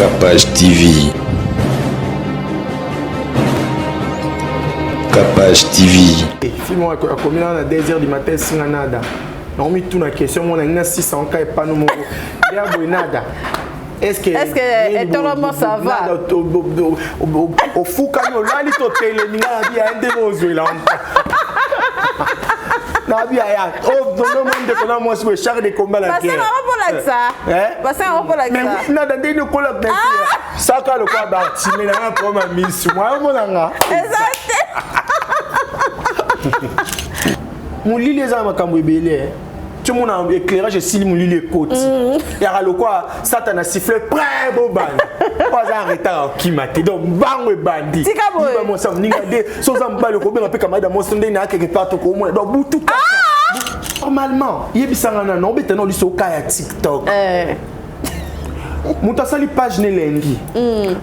Capage TV. Capage TV. Film akomi na 2h du matin singa nada. Naomi tuna question mona nina 600 ka epano moko. Ya boye nada. Est-ce que Est-ce que etolomo ça va? Ofukami olali to telemi nga na biya ndenge ozwela na biya ya oh non non ndeko na mwasi boye char de combat la guerre. Basenga polakisa. Basenga polakisa. Mais nada ndenge okolakisa ah! saka lokola bartime na nga koma misu mwa omona nga. Eza te. Molili eza na makambo ebele. Tomona éclairage esili molili ekoti yaka lokwa satana siffle près bobanda po aza en retard akokima te donc mbango ebandi mwasi moninga nde so oza mobali okobenga mpe camarade ya mwasi nde na quelque part tokomona donc butu kaka normalement yebisanga nano obeta na oliso oka ya tiktok moto asali page ne lundi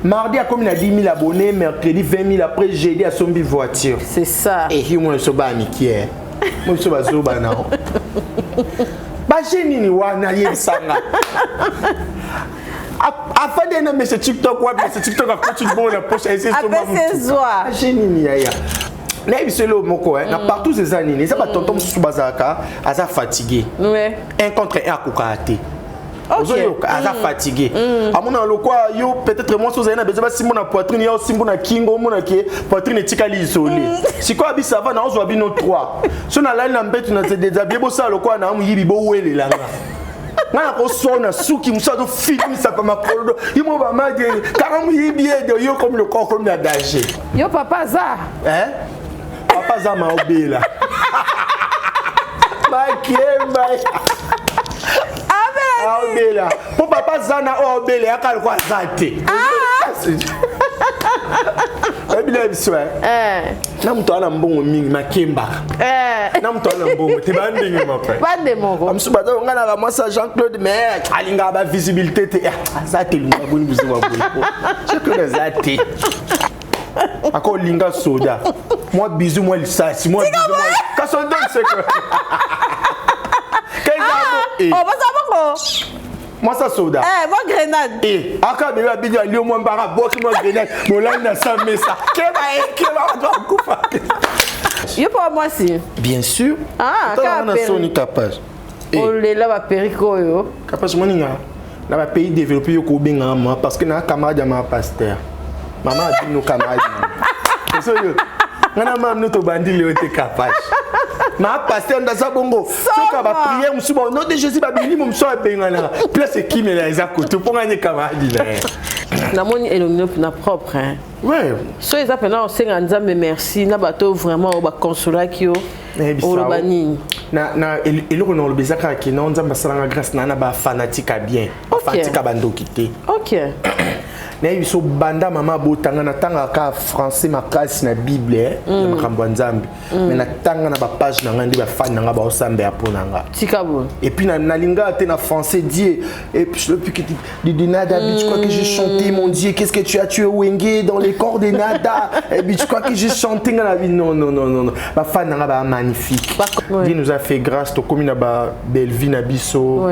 mardi akomi na 10 000 abonnés, mercredi 20 000, après jeudi asombi voiture. C'est ça. Ehi mona biso bana mikie mo biso bazoba nao baje nini wana yebisanga afandi na mese tiktok wapi mese tiktok akoti libongo na poche aje nini yaya nayebi biso eloko moko na partout eza nini eza batonton mosusu bazalaka aza fatigué un contre un akokaka te ozoyoka aza fatigué amona lokwa yo peut-être mwasi ozali na besoin basimbo na poitrine ya osimbo na kingo omona ke poitrine etikali isole sikoyo abisava na ozwa bino 3 so nalali na mbetu na déshabillé bosala lokwa na moyibi bowelelanga nga nakosona suki mosu azofilisaka makolo yo mo bamageli kaka moyibi ede yo komi lokwa okomi na danger. Yo papa aza papa aza maobela makemba aobela mpo papa aza na oyo aobela yaka lokwa aza te oyebila biso na moto aza na mbongo mingi makembaka na moto aza na mbongo te bandenge moko mosusu baza nga naka mwasi ya Jean Claude mais alingaka bavisibilité te aza te linga boni bozonga boye Jean Claude aza te akolinga soda mwa bisou mwa lisasi mwa bisou kasi odonne c'est que oh baza bongo mwasa soda mwa grenade aka bebe abidi alio mwa mbaka abwaki mwa grenade bolali na sa mesa keba keba bato akufa. Yo mpo mwasi. Bien sûr. Ah, na soni capage. Olela baperike oyo. Capage moninga na bapays développé yo kobengaka ma parce que na camarade ya ma pasteur mama abino camarade oyo nga na mama no tobandi leo te capage ma pasteur ndaza bongo soka baprière mosusu ba nom de Jésus babilimo mosusu abenganaka place ekimela eza kotu mpo nga nye camarade na ye. Namoni elongi na propre. Ouais. So eza mpena osenga Nzambe merci na bato vraiment oyo baconsolaki yo, oloba nini? Na eloko na oloba eza kaka ke na Nzambe asalanga grâce na bafanatike ya bien, bafanatike ya bandoki te. Nayebi so banda mama abotanga natangaka kaka français makasi na Bible ya makambo ya Nzambe, mais natanga na bapage na ngai nde bafani na ngai baosambela mpo na nga. Tika boye. Et puis nalingaka te na français Dieu et puis le puis de Nada, tu crois que j'ai chanté mon Dieu, qu'est-ce que tu as tué Wenge dans les corps de Nada? Et puis tu crois que j'ai chanté nga na vie? Non, non, non, non, non, bafani na nga ba magnifique. Dieu nous a fait grâce, tokomi na ba Bellevue na biso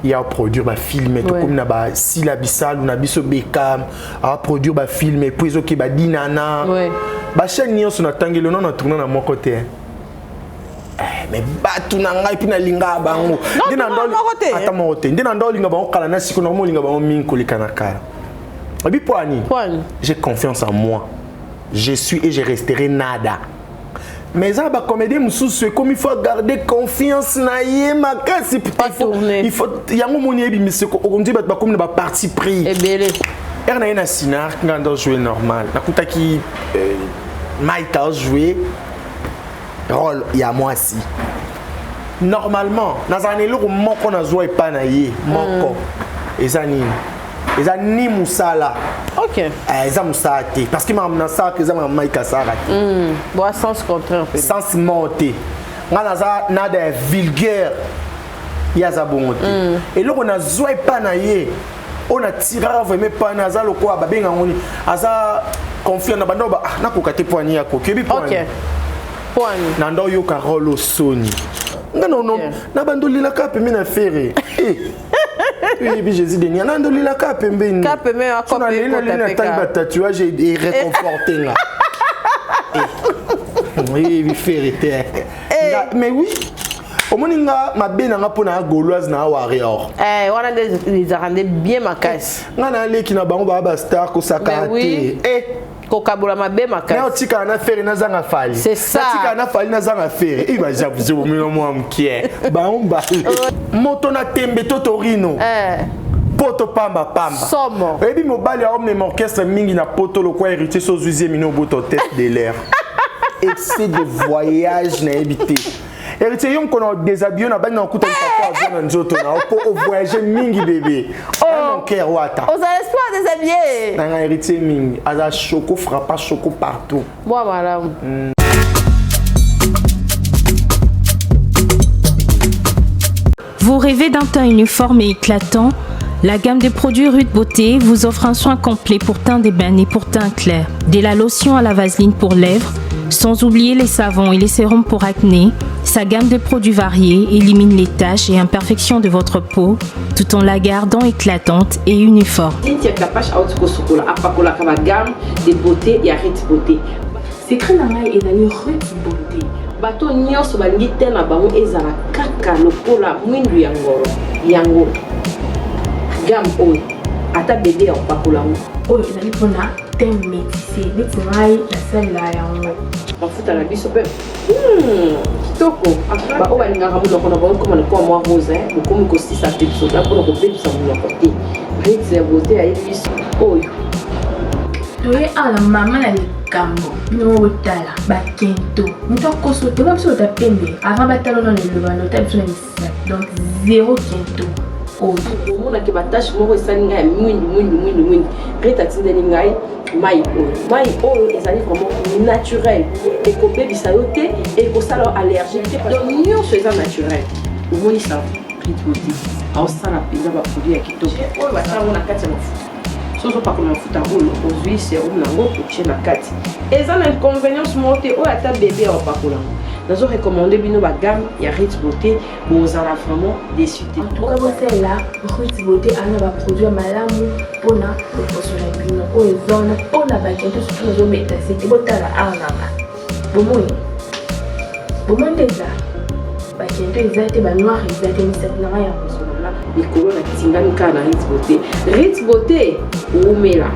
ya produire bafilm, tokomi na basila bisalu na biso Bekam aproduire bafilm et puis ezoki badinana bachaîne nyonso natangeli ono na tourna na moko te. Mais bato na ngai mpe nalingaka bango ata moko te nde na ndo olinga bango kala na sikoyo nakoma olinga bango mingi koleka na kala. Obi po ani j'ai confiance en moi, je suis et je resterai Nada. Mais eza na bacomédien mosusu ekomi faut garder confiance na ye makasi. Il faut yango moni yebi okondi bato bakomi na baparti pris ebele. Ere na ye na sinar nga ndo jouer normal nakutaki Mike ajouer rôle ya mwasi normalement nazala na eloko moko nazwa epai na ye moko eza nini eza ni mosala. Eza mosala te parce que makambo nasalaka eza makambo Mike asalaka te. Bo sens contraire. Sens moko te. Nga naza Nada ya vulgaire, ye aza bongo te. Eloko nazwa epai na ye oyo natiraka vraiment epai na aza lokola babenga yango nini aza confiant na bando ba nakoka te mpo ani akoki oyebi mpo ani na ndo oyoka role osoni nga nono na bando olelaka pembe na fere. Oyebi Jésus de Nia nandolila ka pembeni. Ka pembeni, So nalela akopekota leli pe natangi ka. batatouage eréconforte nga. Oyebi Ferre te. Mais oui, omoni nga mabe na nga mpo na gauloise na warrior. Eh, wana nde ezalaka nde bien makasi. Nga naleki na bango baa bastar kosaka Mais oui. te. Eh, kokabola mabe na makasi. otikala na Ferre nazanga Fally. C'est ça. Natikala na Fally nazanga Ferre. E bajabuze bomino mwa mokie bango bale moto na tembe to Torino. Eh, Poto pamba pamba. Somo. Oyebi mobali aomema orchestre mingi na poto lokwa Héritier, so ozwi zemino oboto tête de l'air, excès de voyage. Nayebi te, Héritier, yo mokona déshabille na bani na okuta papa avion na nzoto na yo mpo ovoyage mingi bébé. Oh, mon cœur wata. Ozala espoir déshabillé. Nanga Héritier mingi aza choco frappa choco partout. Mwa malamu. Vous rêvez d'un teint uniforme et éclatant? La gamme de produits Rude Beauté vous offre un soin complet pour teint d'ébène et pour teint clair. Dès la lotion à la vaseline pour lèvres, sans oublier les savons et les sérums pour acné, sa gamme de produits variés élimine les taches et imperfections de votre peau tout en la gardant éclatante et uniforme. Cynthia Kapash auti kosukola, apakolaka bagamme de beauté ya Rit Beauté. Secret na ngai ezali Ruth Beauté. Bato nyonso balingi te na bango ezala kaka lokola mwindu ya ngolo. Yango gamme oyo, ata bébé ya kopakola yango. Oyo ezali mpona teint métissé neti ngai, nasalela yango. Mafuta na biso mpe kitoko. Baoyo balingaka monoko na bango koma lokola mwa rose, bokomi kosisa pepsoda mpona kobebisa monoko te, Rit ya Beauté ayebi biso oyo. Toye awa na mama na likambo. Bino botala bakento, moto akoso te. Biso ota pembe avant batala nano eloba na ota biso na misapi, donc zéro kento oyo. Omonaki batache moko esali ngai ya mwindu mwindu mwindu mwindu, Rit atindeli ngai mai oyo. Mai oyo ezali vraiment naturel, ekobebisa yo te, ekosala yo allergique te, donc nyonso eza naturel. Omoni sa Rit Beauté aosala mpenza baproduit ya kitoko oyo basala yango na kati ya mafuta. So ozopakola mafuta oyo, ozwi sérum nango, otie na kati, eza na inconvénience moko te. Oyo ata bébé ya opakola yango. Nazo recommande bino bagamme ya Rit Beauté, bozala vraiment déçu te. En tout cas, bosalela Ruth Beauté, aza na baproduit ya malamu mpona loposo na bino. Oyo eza wana mpona bakento surtout. Nazobeta sete, botala awa nanga, bomoni, bomoni nde eza bakento eza te, banoir eza te, misapi nanga yango. Ozomona likolo na tingami kaka na Rit Beauté. Rit Beauté umela.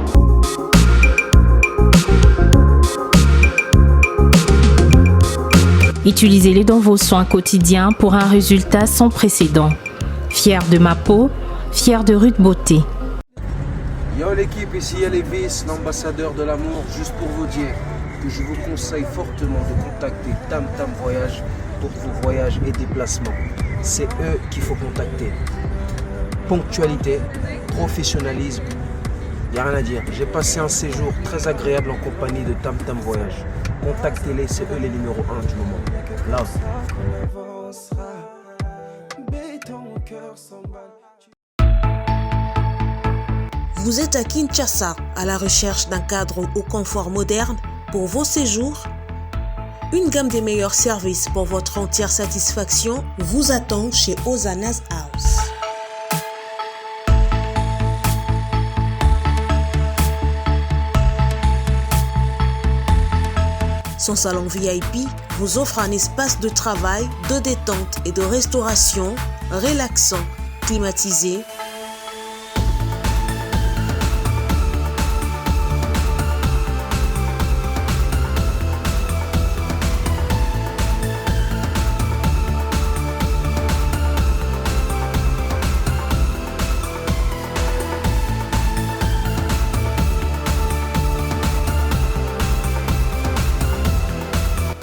Utilisez-les dans vos soins quotidiens pour un résultat sans précédent. Fier de ma peau, fier de Rude Beauté. Yo l'équipe, ici Elvis, l'ambassadeur de l'amour, juste pour vous dire que je vous conseille fortement de contacter Tam Tam Voyage pour vos voyages et déplacements. C'est eux qu'il faut contacter. Ponctualité, professionnalisme, il n'y a rien à dire. J'ai passé un séjour très agréable en compagnie de Tam Tam Voyage. Contactez-les, c'est eux les numéros 1 du moment. Love. Avancera, béton, cœur s'emballe. Vous êtes à Kinshasa à la recherche d'un cadre au confort moderne pour vos séjours? Une gamme des meilleurs services pour votre entière satisfaction vous attend chez Ozana's House. Son salon VIP vous offre un espace de travail, de détente et de restauration relaxant, climatisé,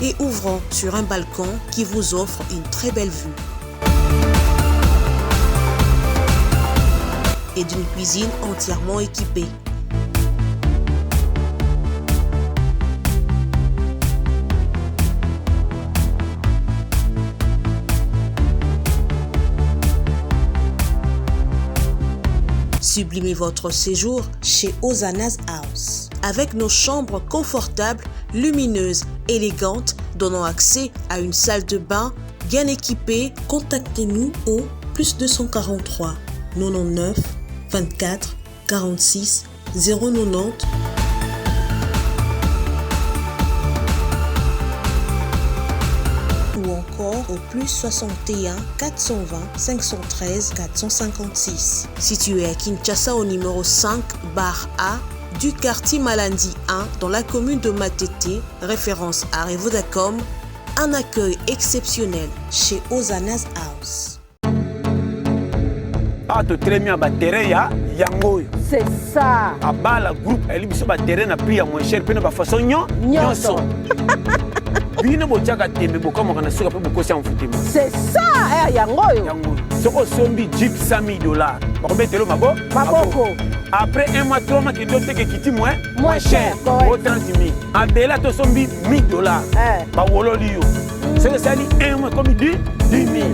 et ouvrant sur un balcon qui vous offre une très belle vue. Et d'une cuisine entièrement équipée. Sublimez votre séjour chez Ozana's House. Avec nos chambres confortables, lumineuses, élégantes, donnant accès à une salle de bain bien équipée, contactez-nous au +243 99 24 46 090 ou encore au plus 61 420 513 456. Situé à Kinshasa au numéro 5 bar A du quartier Malandi 1 dans la commune de Matete, référence à Revodacom, un accueil exceptionnel chez Ozana's House. awa totelemi ya baterrain ya yango oyo C'est ça. Abala groupe ayeli biso baterrain na prix ya moins cher mpe na bafaçon nyonso. Bino botiaka tembe, bokamwaka na suka mpe bokosi ya mfutema. C'est ça, eh, yango oyo. Yango oyo soki osombi jeep 100 000 dollars, bakobetelo mabo Maboko. Après un mois, 3 mois, kende oteka, ekiti moins Moins cher, o 30 000. Abela tosombi 1000 dollars, bawololi yo. Soki esali un mois, ekomi 10 000.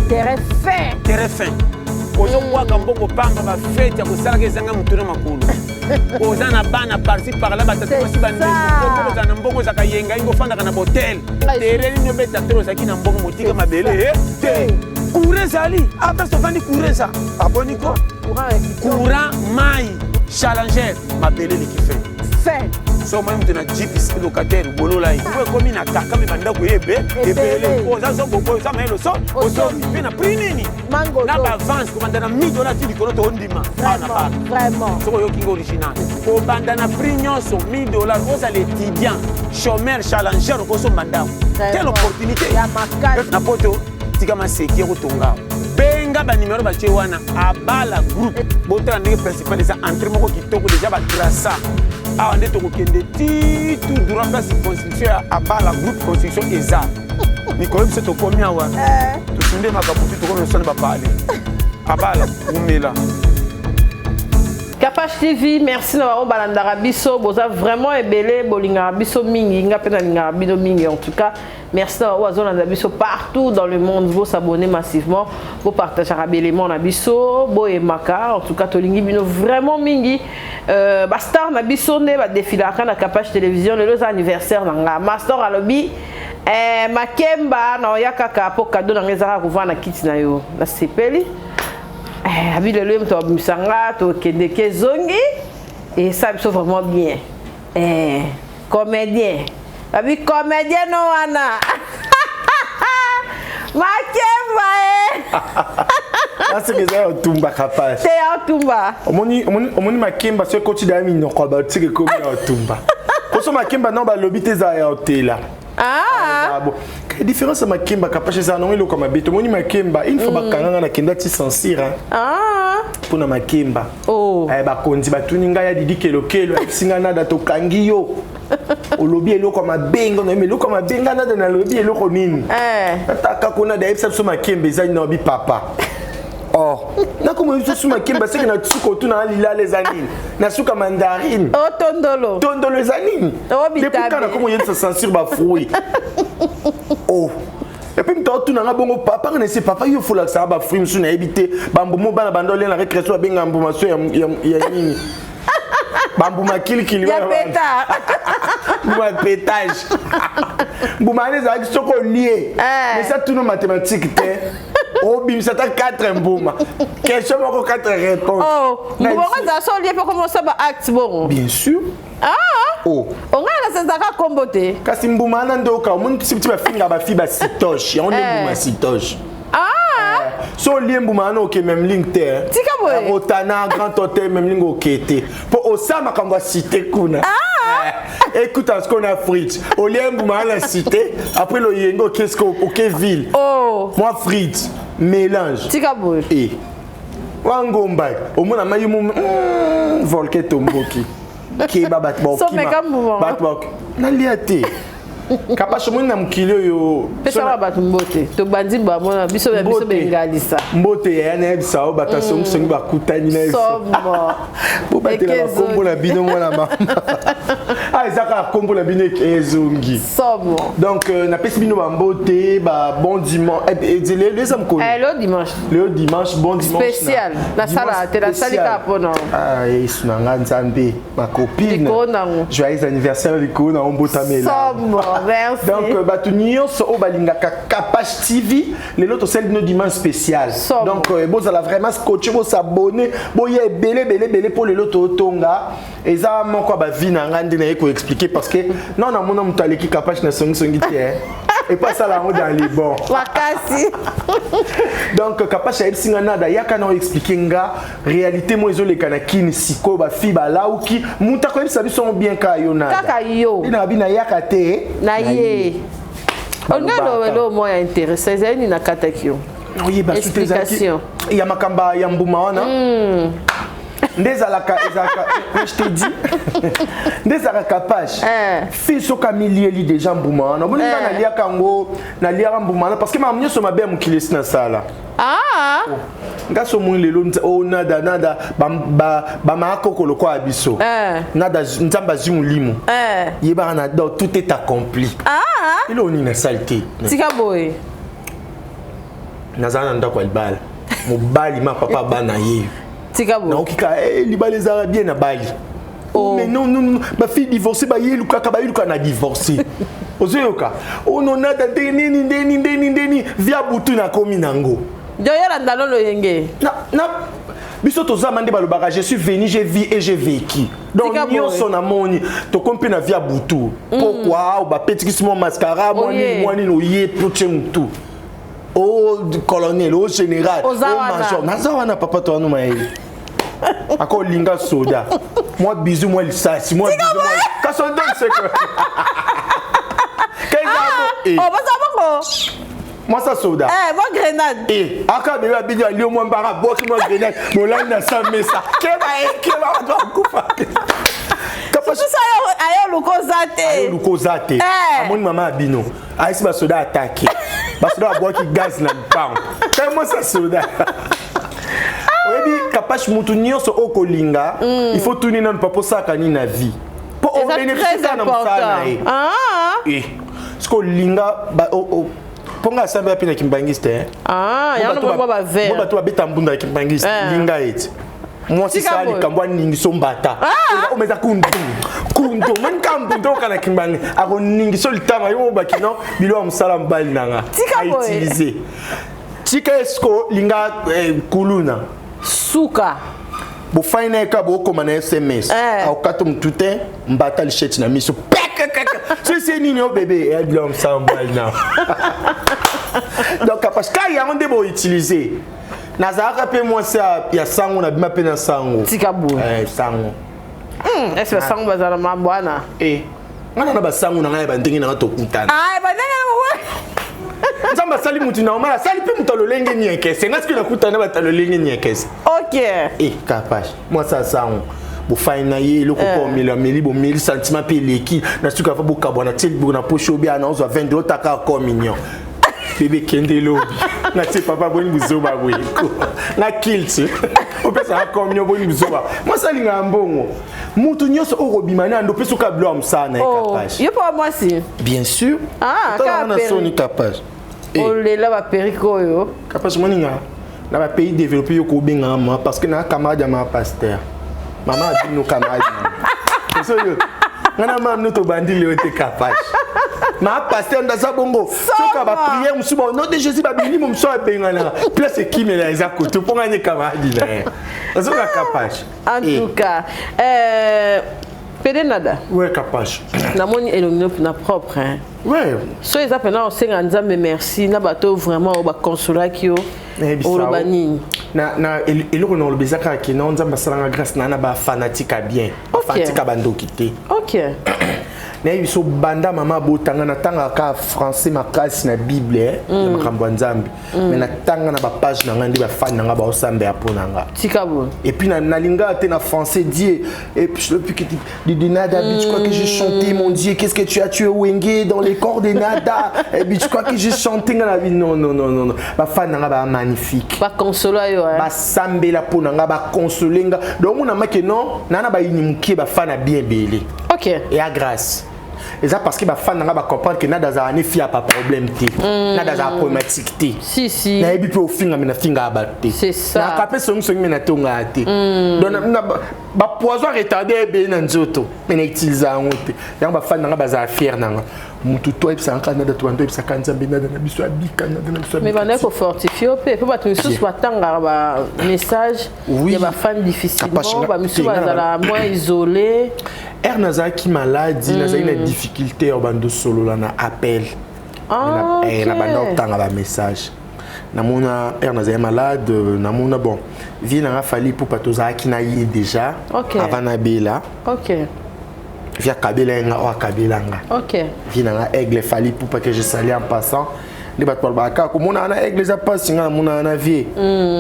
Terrain fin. Terrain fin, ozobwaka mbongo pamba. Bafete ya kosalaka ezanga motu na makolo. Oza na bana par-ci par-là, batata basi, bandeko, ozala na mbongo, ozalaka yenga yenga, ofandaka na botel. Terrain nini obeta tolo? Ozalaki na mbongo, motika mabele te. Courant ezali apres, ofandi, courant eza aboni ko courant, mai, challenger, mabele eleki fin. Fin. So omoni moto na jeep locataire, bolola ye po ekomi na kaka me bandako ye ebele. Oza so boboy, oza mayele, so osombi mpe na prix nini na baavance, kobanda na 1000 dollars ti likolo, toondima awa na baka. Soki oyoki ngo original, kobanda na prix nyonso 1000 dollars, ozala étudiant, chômeur, challenger, okosomba ndako. Quelle opportunité na poto! Tika maseki ya kotonga, benga banimero batie wana. Abala groupe, botala ndenge principal eza, entrée moko kitoko déjà batraça. Awa nde tokokende ti tout droit, place construction ya Abala groupe construction eza. Mikolo biso tokomi awa, tosunde makambo tu, tokomi osana bapale. Abala umela. Kapash TV, merci na bango balandaka biso. Boza vraiment ebele, bolingaka biso mingi, nga mpe nalingaka bino mingi. En tout cas, merci na bango bazolanda biso partout dans le monde. Bosabonner massivement, bopartageaka baélément na biso, boyemaka. En tout cas, tolingi bino vraiment mingi. Bastar na biso nde badefilaka na Kapash Télévision. Lelo eza anniversaire na nga. Master alobi makemba na oya kaka mpo kado na nga ezaka kovanda na kiti na yo. Nasepeli. Abi lelo ye moto abimisa nga, tokendeke ezongi, esala biso vraiment bien. Comédien babi, comédien no wana makemba e. Aseke eza ya otumba, Kapash. Te, ya otumba. Omoni makemba so ekoti daya minoko ya bato, seke ekomi ya otumba. Poso makemba nao balobi te, eza ya otela. Ah. Bon, différence ya makemba, Kapash, ezala nango eloko ya mabe. Tomoni makemba une fois bakanganga, nakenda ti censure mpona makemba. Bakonzi batuni ngai ya Didi Kelokelo, ayebisi ngai: "Nada, tokangi yo, olobi eloko ya mabe." Nga nayebi eloko ya mabe? Ngai nada nalobi eloko nini? Nataka kuna, ayebisa biso makemba eza nini. Naobi papa or nakomona biso su makemba, seke na suka otuna na lilala eza nini, na suka mandarine. O tondolo. Tondolo eza nini? Depuis kana nakomo yebisa censure bafruit. Oh, et puis moto aotunanga bongo, papa nga na ese: "Papa, yo folakisaka bafruit mosusu, nayebi te bambuma. Bana banda olia na récréation, babenga mbuma so ya nini? Bambuma kilikili." Ya pétard. Mbuma ya pétage. Mbuma wana ezalaki soki olie, mais sa tuna mathématique te, obimisa ata 4 mbuma, question moko 4 réponse. Mbuma ngo ezala so olie mpe komosa ba acte bongo? Bien sûr. Oh, ongai nasenzaka kombo te. Kasi mbuma wana nde oka omoni ti bafinga bafi basitoche, yango nde mbuma sitoche. So olie mbuma wana, oke Memling te. Tika boye. Otana Grand Hotel Memling, oke te mpo osala makambo ya cité kuna. Écoute, ce qu'on a frite, olie mbuma wana cité, après loyenge oke siko oke ville. Mwa frite mélange. Tika boye. E wangomba omona mai mo volke tomboki, keba bato Someka mbuma. Bato nalia te, Kapash. Omoni na mokili oyo. Pesaka bato mbote, tobandi bamona biso ya biso bengalisa. Mbote yaya, nayebisa oyo bato asongisongi bakutani na Somo. Bobatela bakombo na bino. Mwana mama, ah, Eza kaka nkombo na bino ezongi. Somo. Donc napesi bino bambote, ba bon dimanche. Lelo eza mokolo? Lelo dimanche. Lelo dimanche, bon dimanche. Spécial nasala te, nasali kaka mpona Ah, Yesu na nga Nzambe, ma copine. Likolo nango. Joyeux anniversaire, likolo na ombotamela. Somo, merci. Donc bato nyonso oyo balingaka Capage TV, lelo tosali bino dimanche spécial. Somo. Donc bozala vraiment scotché, bosabonner, boya ebele ebele ebele mpo lelo totonga. Eza moko ya bavie na ngai nde naye koexpliquer, parce que non, namona moto aleki Capage na songisongi te epo asala yango dans les bons. Makasi. Donc Kapashe ayebisi nga: "Nada, yaka na oexpliquer nga réalité mo ezoleka na kini sikoyo. Bafille balauki, moto akoyebisa biso yango bien kaka yo, Nada." Kaka yo. Nde na babi nayaka te. Na ye olinga lobelo moko ya intéressant ezali nini nakataki yo? Oyeba suite ezalaki Explication. Ya makambo ya mbuma wana nde ezalaka, je te dis, nde ezalaka Kapage. Fille soki amilieli déjà mbuma wana, omoni nga naliaka yango, naliaka mbuma wana parce que makambo nyonso mabe ya mokili esi nasala. Nga so omoni lelo o Nada, Nada bamakoko lokola ya biso. Nada, Nzambe azwi molimo. Yebaka na donc tout est accompli. Eloko nini nasali te? Tika boye. Nazala na ndako ya libala, mobali ma papa bana ye. Tika boye. Naoki kaka libala ezalaka bien na bali. Oh. Mais non, non, non, bafille divorcé bayelukaka, bayeluka na divorcé. Ozoyoka ono Nada ndenge nini, ndeni ndeni ndeni via butu nakomi nango. Jo yolanda lolo yenge. Na biso tozama nde balobaka: "Je suis venu, j'ai vu et j'ai vécu." Donc Tika boye. Nyonso namoni, tokomi mpe na via butu. Pokwa bapetikisi mwa mascara, mwa nini, mwa nini, oye po tie mutu o colonel, o général, Oza o wana. major. Naza wana, papa to wana mayele akolinga soda, mwa bizu, mwa lisasi, mwa bizu, kasi odonne seko. Oh, baza bongo. Mwasa soda. Eh, mwa grenade. Eh, aka bebe abidi alio mwa mbaka, abwaki mwa grenade, molandi na sa mesa. Keba e, keba, bato bakufa. Susu ayo luka oza te. Luka oza te. Amoni mama ya bino ayesi basoda, atake basoda, babwaki gaz na lupango. Tai mwasa soda, oyebi Kapashe, mutu nyonso oyo kolinga, il faut tuni nanu: "Papa, osalaka nini na vie?" Mpo obénéficie kaka na mosala na ye. Soki olinga, mpo nga asambi ape na kimbangiste. Bato babeta mbunda ya kimbangiste, linga ete mwasi sala likambo aningiso mbata omeza kundu kundu, omoni kaka mbunda oka na kimbangi, akoningiso litama yo mobaki no bilo ya mosala mobali nanga autiliser. Tika esko linga kuluna. Suka. Bofai na ye kaka, bokoma na SMS, akokata motu te, mbata lisheti na miso sosi nini o bebe eya bilo ya mosala mobali na. Donc parce que yango nde boutiliser. Nazalaka mpe mwasi ya sango, nabima mpe na sango. Tika boye. Sango. Ese basango bazala mambo wana? Nga na basango na ngai ya bandenge nanga tokutana. Bandenge. Nzambe asali mutu normal, asali mpe moto alolenge niekese. Nga soki nakutana bato alolenge niekese. E Kapage, mwasi asango, bofai na ye eloko mpo omeli, ameli, bomeli, sentiment mpe eleki na suka, fa bokabwana, tie liboko na poche, obi ana ozwa 20, otaka communion, bebe kende lobi natie papa boni buzoba boye na kilte opesaka communion, boni buzoba. Mwasi alingaka mbongo. Mutu nyonso oyo kobima na ando opesi oka bilo ya mosala na ye. Kapage. Yo mpo mwasi? Bien sûr. Na soni, Kapage. Olela baperruque oyo. Kapage, moninga na bapays développé, yo kobengaka ma parce que na camarade ya ma pasteur, mama abino camarade oyo nga na mama no tobandi leo te. Kapage, ma pasteur ndaza bongo, soka baprière mosusu ba nom de Jésus, babilimo mosusu abenganaka place ekimela eza kote mpo nga nye camarade na ye azoka Kapage. En tout cas, pede Nada. Ouais, Kapage. Namoni elongi no mpena propre, hein. Ouais. So eza mpena osenga Nzambe merci na bato vraiment oyo baconsolaki yo, oloba nini? Na eloko na oloba eza kaka ke na Nzambe asalanga grâce na bafanatique ya bien, bafanatique ya bandoki te. Nayebi biso banda mama abotanga, natangaka kaka français makasi na Bible ya makambo ya Nzambe, mais natanga na bapage na ngai nde bafani na ngai baosambela mpo na nga. Tika boye. Et puis nalingaka te na français Dieu et puis je puis que Nada, tu crois que j'ai chanté, mon Dieu, qu'est-ce que tu as tué Wenge dans les corps des Nada? Et puis tu crois que j'ai chanté nga na vie? Non, non, non, non, non, bafani na nga ba magnifique. Baconsola yo. Basambela mpo na nga, baconsole nga. Donc omona make non, naa na bayini mokie, bafani ya bien ebele. Eya grâce, eza parce que bafan na nga bacomprendre que Nada azala ne fi ya pa problème te, Nada azala problématique te. Si si. Nayebi mpe ofinga, me nafingaka bato te. C'est ça. Naka mpe songisongi, me natongaka te. Donc bapoison retardé ebele na nzoto, me na utilise yango te. Yango bafan na nga bazala fier na nga. Motu to ayebisaka nga Nada, to bando oyebisaka Nzambe, Nada na biso abika, Nada na biso Mais abika. bandaki kofortifie mpe mpo bato misusu batangaka bamessage ya bafan difficilement, bamisusu bazala moins isolé. Ere nazalaki maladi, nazalaki na difficulté ya bando solola na appel. Na banda kotanga bamessage, namona ere nazali malade, namona bon vie nanga Fally Ipupa, tozalaki na ye déjà avant nabela. Vie akabela ye nga, oyo akabela nga. Vie nanga Aigle Fally Ipupa, que je salue en passant, nde bato balobaka kaka komona na Aigle eza mpasi. Nga namona na vie,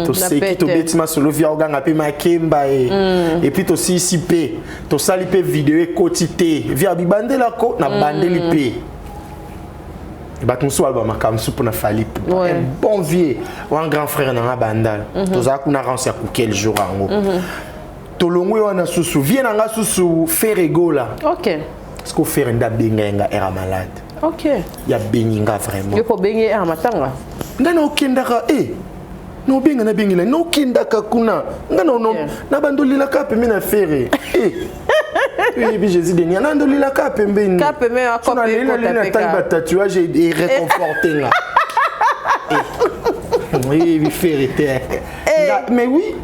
toseki, tobeti masolo, vie aoganga mpe makemba ye. Et puis tosilisi mpe, tosali mpe video, ekoti te, vie abibandelako na bandeli mpe. Bato mosusu baloba makambo mosusu mpona Fally Ipupa, un bon vieux wana, grand frère nanga Bandala. Tozala kuna rance ya kukel jour yango, tolongwe wana susu vie nanga susu Ferre Gola. Parce que Ferre nde abenga ye nga era malade. Yabengi nga vraiment. Yo mpo obengi ye matanga? Nga na okendaka e naobenga, nabengela, naokendaka kuna nga na bandolelaka pembeni na Ferre e oyebi Jésus denia, nandolelaka pembeni natangi batatouage eréconforte nga. Oyebi Ferre te, mais oui,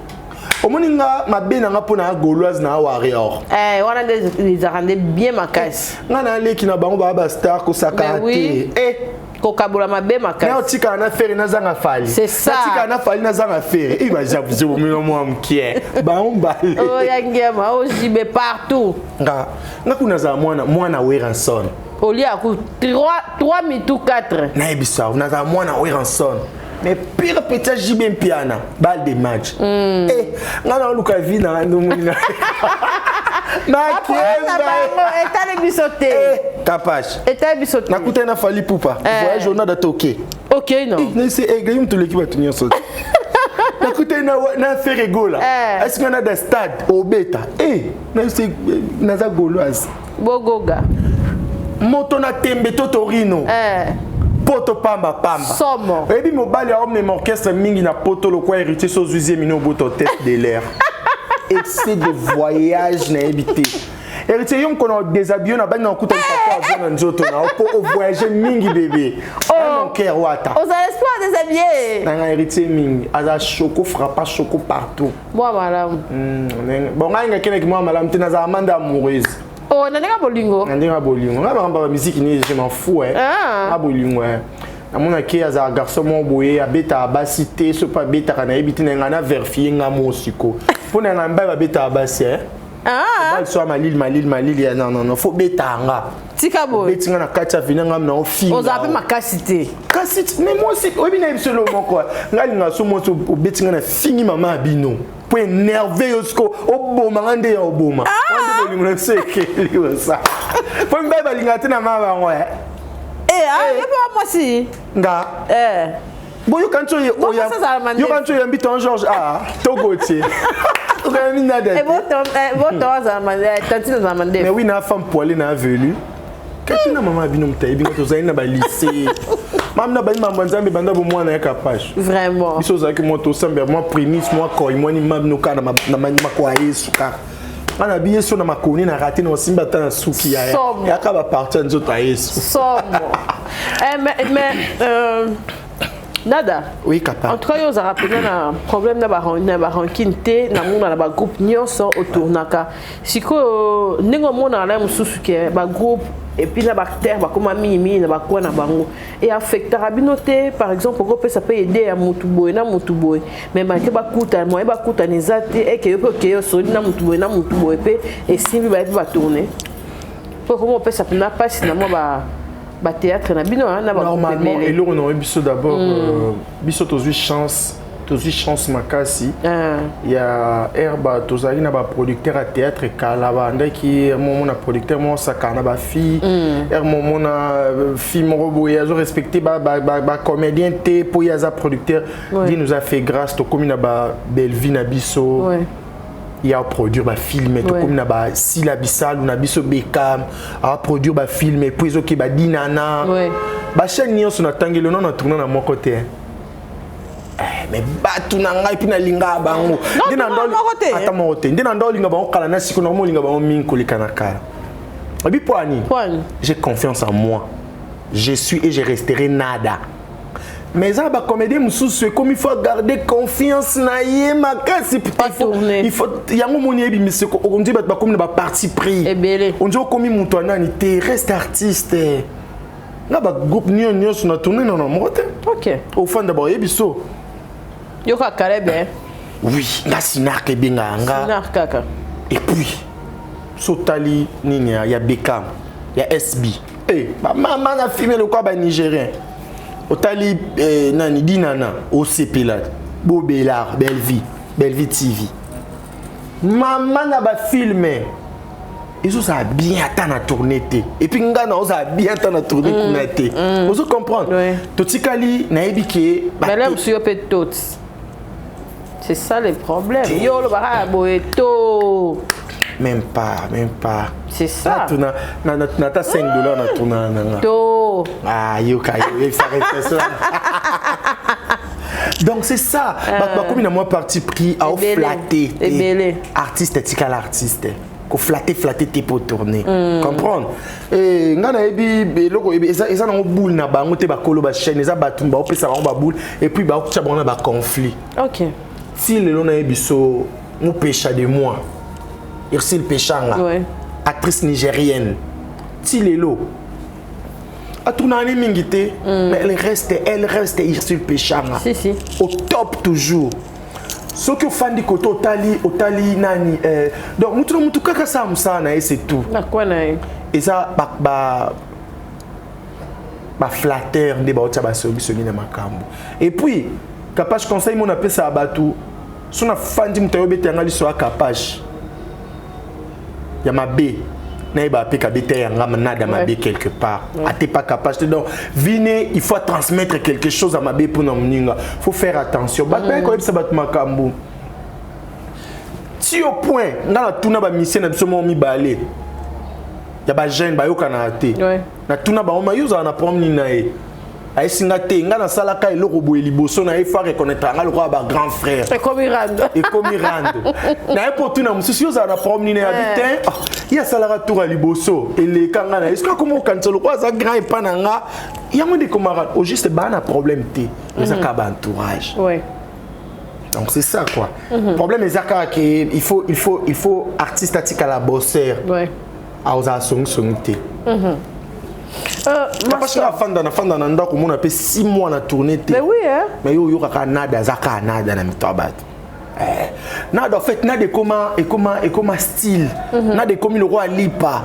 omoni nga mabe na nga mpo na Gauloise na Warrior. Wana nde ezalaka nde bien makasi. Nga naleki na bango, baa bastar, kosaka te. Kokabola mabe makasi. Na otikala na Ferre, nazanga Fally. C'est ça. Natikala na Fally, nazanga Ferre. E bajabuze bomino mwa mokie bango mbale. Oya ngiama ojibe partout. Nga kuna nazala mwana mwana Werrason. Olia ku 3 mitu 4. Nayebisa, nazala mwana Werrason, mais pire petit JB Mpiana, balle de match. Eh, nga na oluka vie na ndomoni na Makemba etali biso te. Kapache. Etali biso te. Nakutani na Fally Ipupa, voyage onada te, ok. Ok, non. Nese Aigle mutu oleki bato nyonso te. Nakutani na Ferre Gola, esinga na da stade obeta e naza Gauloise. Bogoga. Moto na tembe to Torino. Poto pamba pamba. Somo. Oyebi mobali aomema orchestre mingi na poto lokwa Héritier, so ozwi zemino oboto tête de l'air, excès de voyage. Nayebi te, Héritier, yo mokona déshabille na bani na okuta lipapa avion na nzoto na po ovoyage mingi bébé, mon cœur wata. Ozala espoir déshabillé. Nanga Héritier mingi aza choco frappa choco partout. Mwa malamu. Bon, ngai ngakendaki mwa malamu te, nazala manda amoureuse. Oh, na ndenge bolingo. Na ndenge bolingo. Ngai makambo ya musique ni, je m'en fous. Na bolingo, namonaki azala garçon moko boye, abetaka basi te. So mpe abetaka, nayebi te, na ngai na vérifie nga mo siko mpo na ngai mbai babetaka basi. Bali so ya malili malili malili ya non non non, faut betaka nga. Tika boye. Beti nga na kati ya vina, nga na ofinga. Ozala mpe makasi te. Kasi mais mwasi oyebi na yebi solo moko, ngai alinga so mwasi obeti nga na fingi mama ya bino po énerve yo siko oboma nga nde ya oboma wana nde bolingo na biso ekeli osa po mibali balingaka te na mama bango. Yo mpe wa mwasi. Nga boyoka nti yoka nti oyambi ton George a togotie okayambi nada. Boto azala tantine, azala mandef. Mais oui, na femme poilée na velu kati na mama bino, moto ayebi nga, tozali na balycée, mama na bani mambo Nzambe banda bomwana ya Kapage. Vraiment. Biso ozalaki mwa tosambela mwa primise mwa koi mwani ma bino kaka na makolo ya Yesu kaka. Nga na bi Yesu na makoni na rate na osimba ata na suki ya yaka baparti ya nzoto ya Yesu. Somo. Mais Nada. Oui, Kapa. En tout cas, yo ozalaka mpenza na problème na barancune te. Namona na bagroupe nyonso otournaka. Sikoyo ndenge omonaka na mosusu ke bagroupe et puis na baacteur bakóma mingimingi na bakwa na bango, e affectaka bino te? Par exemple, okopesa mpe idée ya motu boye na motu boye, mais make bakutana, moye bakutana eza te. Eke yo mpe okeye osoli na motu boye na motu boye mpe esimbi, baye mpe batourne mpo koma opesa mpena mpasi na mwa bathéâtre na bino na Normalement, eloko na biso d'abord, biso tozwi chance, tozwi chance makasi ya herba. Tozalaki na baproducteur ya théâtre kala, bandaki momona producteur moko osakana na bafille ere, momona fille moko boye azorespecte bacomédien te mpo ye aza producteur. Dieu nous a fait grâce, tokomi na babelle vie na biso. Ya produire bafilm, tokomi na basila bisalu na biso, Bekam aproduire bafilm, et puis ezoki badinana. Bachaîne nyonso natangeli ono, na tourna na moko te. Mais bato na ngai mpe nalingaka bango. Ata moko te nde na ndo olinga bango kala na sikoyo, nakomi olinga bango mingi koleka na kala. Obi mpo ani, j'ai confiance en moi, je suis et je resterai Nada. Mais eza na bacomédien mosusu ekomi faut garder confiance na ye makasi. Yango moni yebimisi, ondi bato bakomi na baparti pris, ondi okomi moto anani te. Reste artiste. Nga bagroupe nio nyonso na tourne nano moko te. Ofanda baoyebi so. Yoka Kalebe. Oui, nga Sinark ebengaka nga. Kaka. Et puis so otali nini ya Bekam, ya SB, bamama na filme lokola banigérien. Otali nani, Dinana, osepela Bobelar, Bellevie, Bellevie TV, mama na bafilme ezozala bien ata na tourne te. Et puis nga na ozala bien ata na tourne kuna te. Ozo comprendre, totikali nayebi ke. Mosu yo mpe toti, c'est ça le problème. Yo olobaka boye to. Même pas, même pas. C'est ça. Nata 5 $ na tourna nanga. To. Ah, yoka yo ça réflexion. Donc c'est ça, bato bakomi na mwa parti pris, aoflatte. Ebele. Artiste etikala artiste, koflatte flatte te po tourner, comprendre. Nga nayebi eloko eza nango boule na bango te. Bakolo bachaîne eza bato baopesa bango baboule et puis baotia bango na baconflit. Ti lelo nayebi so mopesha de moi, Ursule Peshanga, actrice nigérienne, ti lelo atournaka ne mingi te, mais elle reste, elle reste Ursule Peshanga. Si, si. Au top toujours. Soki ofandi kote, otali, otali nani, donc mutu na mutu kaka asala mosala na ye, c'est tout. Nakwa na ye. Eza baflatteur nde baotia basogisongi na makambo. Et puis Kapage, conseil mo napesaka bato, so nafandi, moto ayobeta yanga liso ya Kapage ya mabe, nayeba mpe kabeta yanga nada mabe quelque part. Ate pas Kapage te. Donc vine, il faut transmettre quelque chose ya mabe mpona moninga, faut faire attention. Bato baye koyebisa bato makambo ti au point nga natuna bamisie na biso moko mibale ya bajeune bayokanaka te. Natuna bango: ma yo ozala na problème nini na ye? Ayesinga te, nga nasalaka eloko boye liboso na ye, fa reconnaître nga lokola bagrand frère. Ekomi rando. Ekomi rando na ye. Mpo tuna mosusu: yo ozala na problème nini? Abi te, ye asalaka tour ya liboso eleka nga na ye. Soki akoma okanisa lokola aza grand epa na nga, yango nde ekomaka. Au juste baa na problème te, eza kaka baentourage. Donc c'est ça quoi. Problème eza kaka ke il faut artiste atikala bosser. Aozala songisongi te. Parce que afanda, nafanda na ndako, omona mpe 6 mois na tourné te. Mais oui, hein? Mais yo oyokaka Nada, aza kaka Nada na mito ya bato. Nada, en fait, Nada ekoma style. Nada ekomi lokola lipa.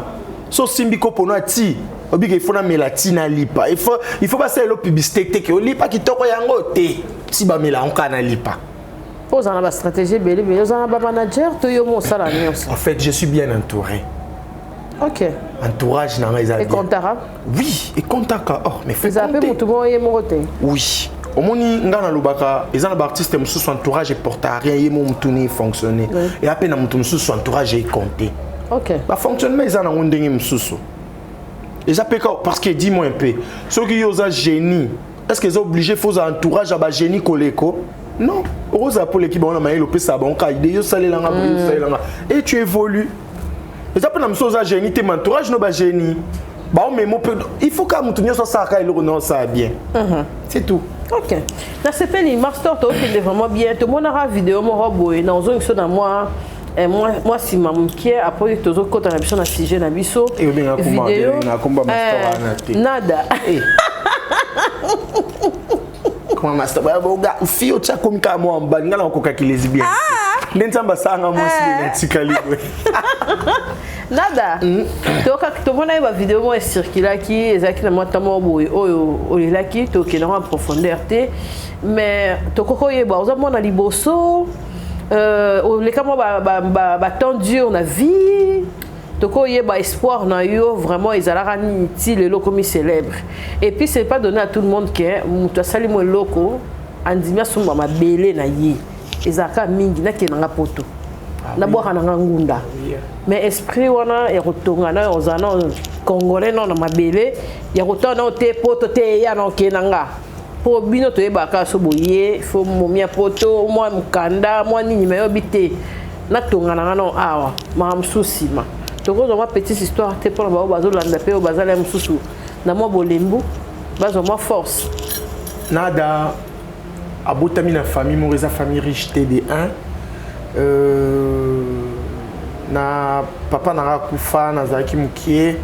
So osimbi kopono ati obika, il faut namela ti na lipa, il faut basalela publicité te ke olipa kitoko yango te, ti bamela yango kaka na lipa. Mpo ozala na bastratégie ebele ebele, ozala na bamanager to yo mo osala nyonso? En fait, je suis bien entouré. Entourage na nga eza bien. Ekontaka? Oui, ekontaka. Oh, mais ezala mpe motu moko ye moko te. Oui, omoni, nga nalobaka, eza na baartiste mosusu entourage eporte à rien, ye mo motuni efonctionne. Eya mpe na moto mosusu entourage ecompte. Bafonctionnement eza nango ndenge mosusu. Eza mpe parce que dis-moi un peu, soki yo oza génie, est ce que eza obligé faut oza entourage ya bagénie koleko? Non, okozala mpo leki bango na mayele, opesaka bango ka idée: yo osalelanga boye, yo osalelanga, et tu évolues. Eza mpe na mosusu oza génie te, ma entourage no bagénie baomemo mpe. Il faut kaka moto nyonso asalaka eloko na osala bien, c'est tout. Ok, nasepeli, Mastor. Tokende vraiment bien. Tomonaka video moko boye na ozongi so na mwa mwa nsima mokie, après tozokɔta na biso na sujet na biso. Video Nada. Comment master boga fi otya komi kaka mwa mobali, nga na okokaki lesbienne nde Nzambe asalanga mwasi boye, natikali boye. Nada, tomona ye bavideo moko ecirculaki, ezalaki na mwa ntango moko boye oyo olelaki. Tokende yango en profondeur te, mais tokoki oyeba oza mwana liboso, oleka mwa batemps dur na vie. Tokoyeba espoir na yo vraiment ezalaka nini ti lelo okomi célèbre? Et puis c'est pas donné à tout le monde ke moto asali mo eloko, andimi asomba mabele na ye. Ezalaka mingi nakendanga poto. Ah Nabwaka na nga ngunda. Mais esprit wana ya kotonga na ozala na congolais nao na mabele ya kotala nao te poto te eya na okee na nga mpo bino toyebaka so boye fo momia poto mwa mokanda mwa nini mayobi te natonga na nga nao awa makambo mosusu nsima tokozwa mwa petite histoire te mpona baoyo bazolanda mpe oyo bazali ya mosusu na mwa bolembu bazwa mwa force. Nada abotami na famille moko eza famille riche te de 1. Na papa na nga akufa nazalaki mokie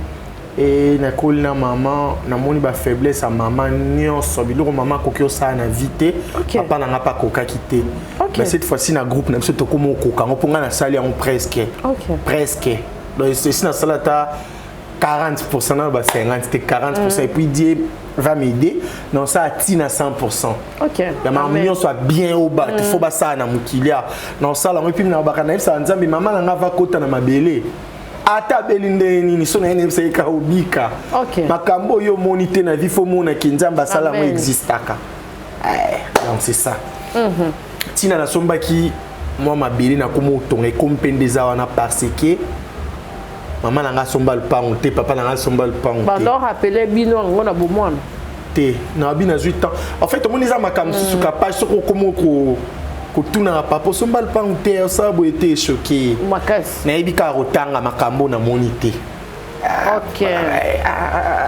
e nakoli na mama. Namoni bafaiblesse ya mama nyonso, biloko mama akoki osala na vie te. Papa na nga mpe akokaki te. Mais cette fois-ci na groupe na biso tokómi okoka yango mpo ngai nasali yango presque. Presque, donc esi nasala ata 40% na ba 50 te, 40%. Et puis Dieu va m'aider dans ça atina 100%. Ya makambo nyonso ya bien oyo bato fo basala na mokili a na osala yango. Et puis na baka nayebisaka Nzambe, mama na nga va kota na mabele ata abeli ndenge nini, so na ye nayebisaki kaka obika. Makambo oyo omoni te na vie, fo omonaki Nzambe asala yango. Amen. Existaka. Eh, donc c'est ça ntina nasombaki mwa mabele, nakoma otonga, ekomi mpe nde eza wana parce que mama na nga asomba lupango te, papa na nga asomba lupango te. Bando rappeler bino yango na bomwana? Te, nabi nazwi temps. En fait, omoni eza makambo mosusu kapage soki okómi kotunaka papa osomba lupango te, osala boye te, echoke. Makasi. Nayebi kaka kotanga makambo namoni te. Ok,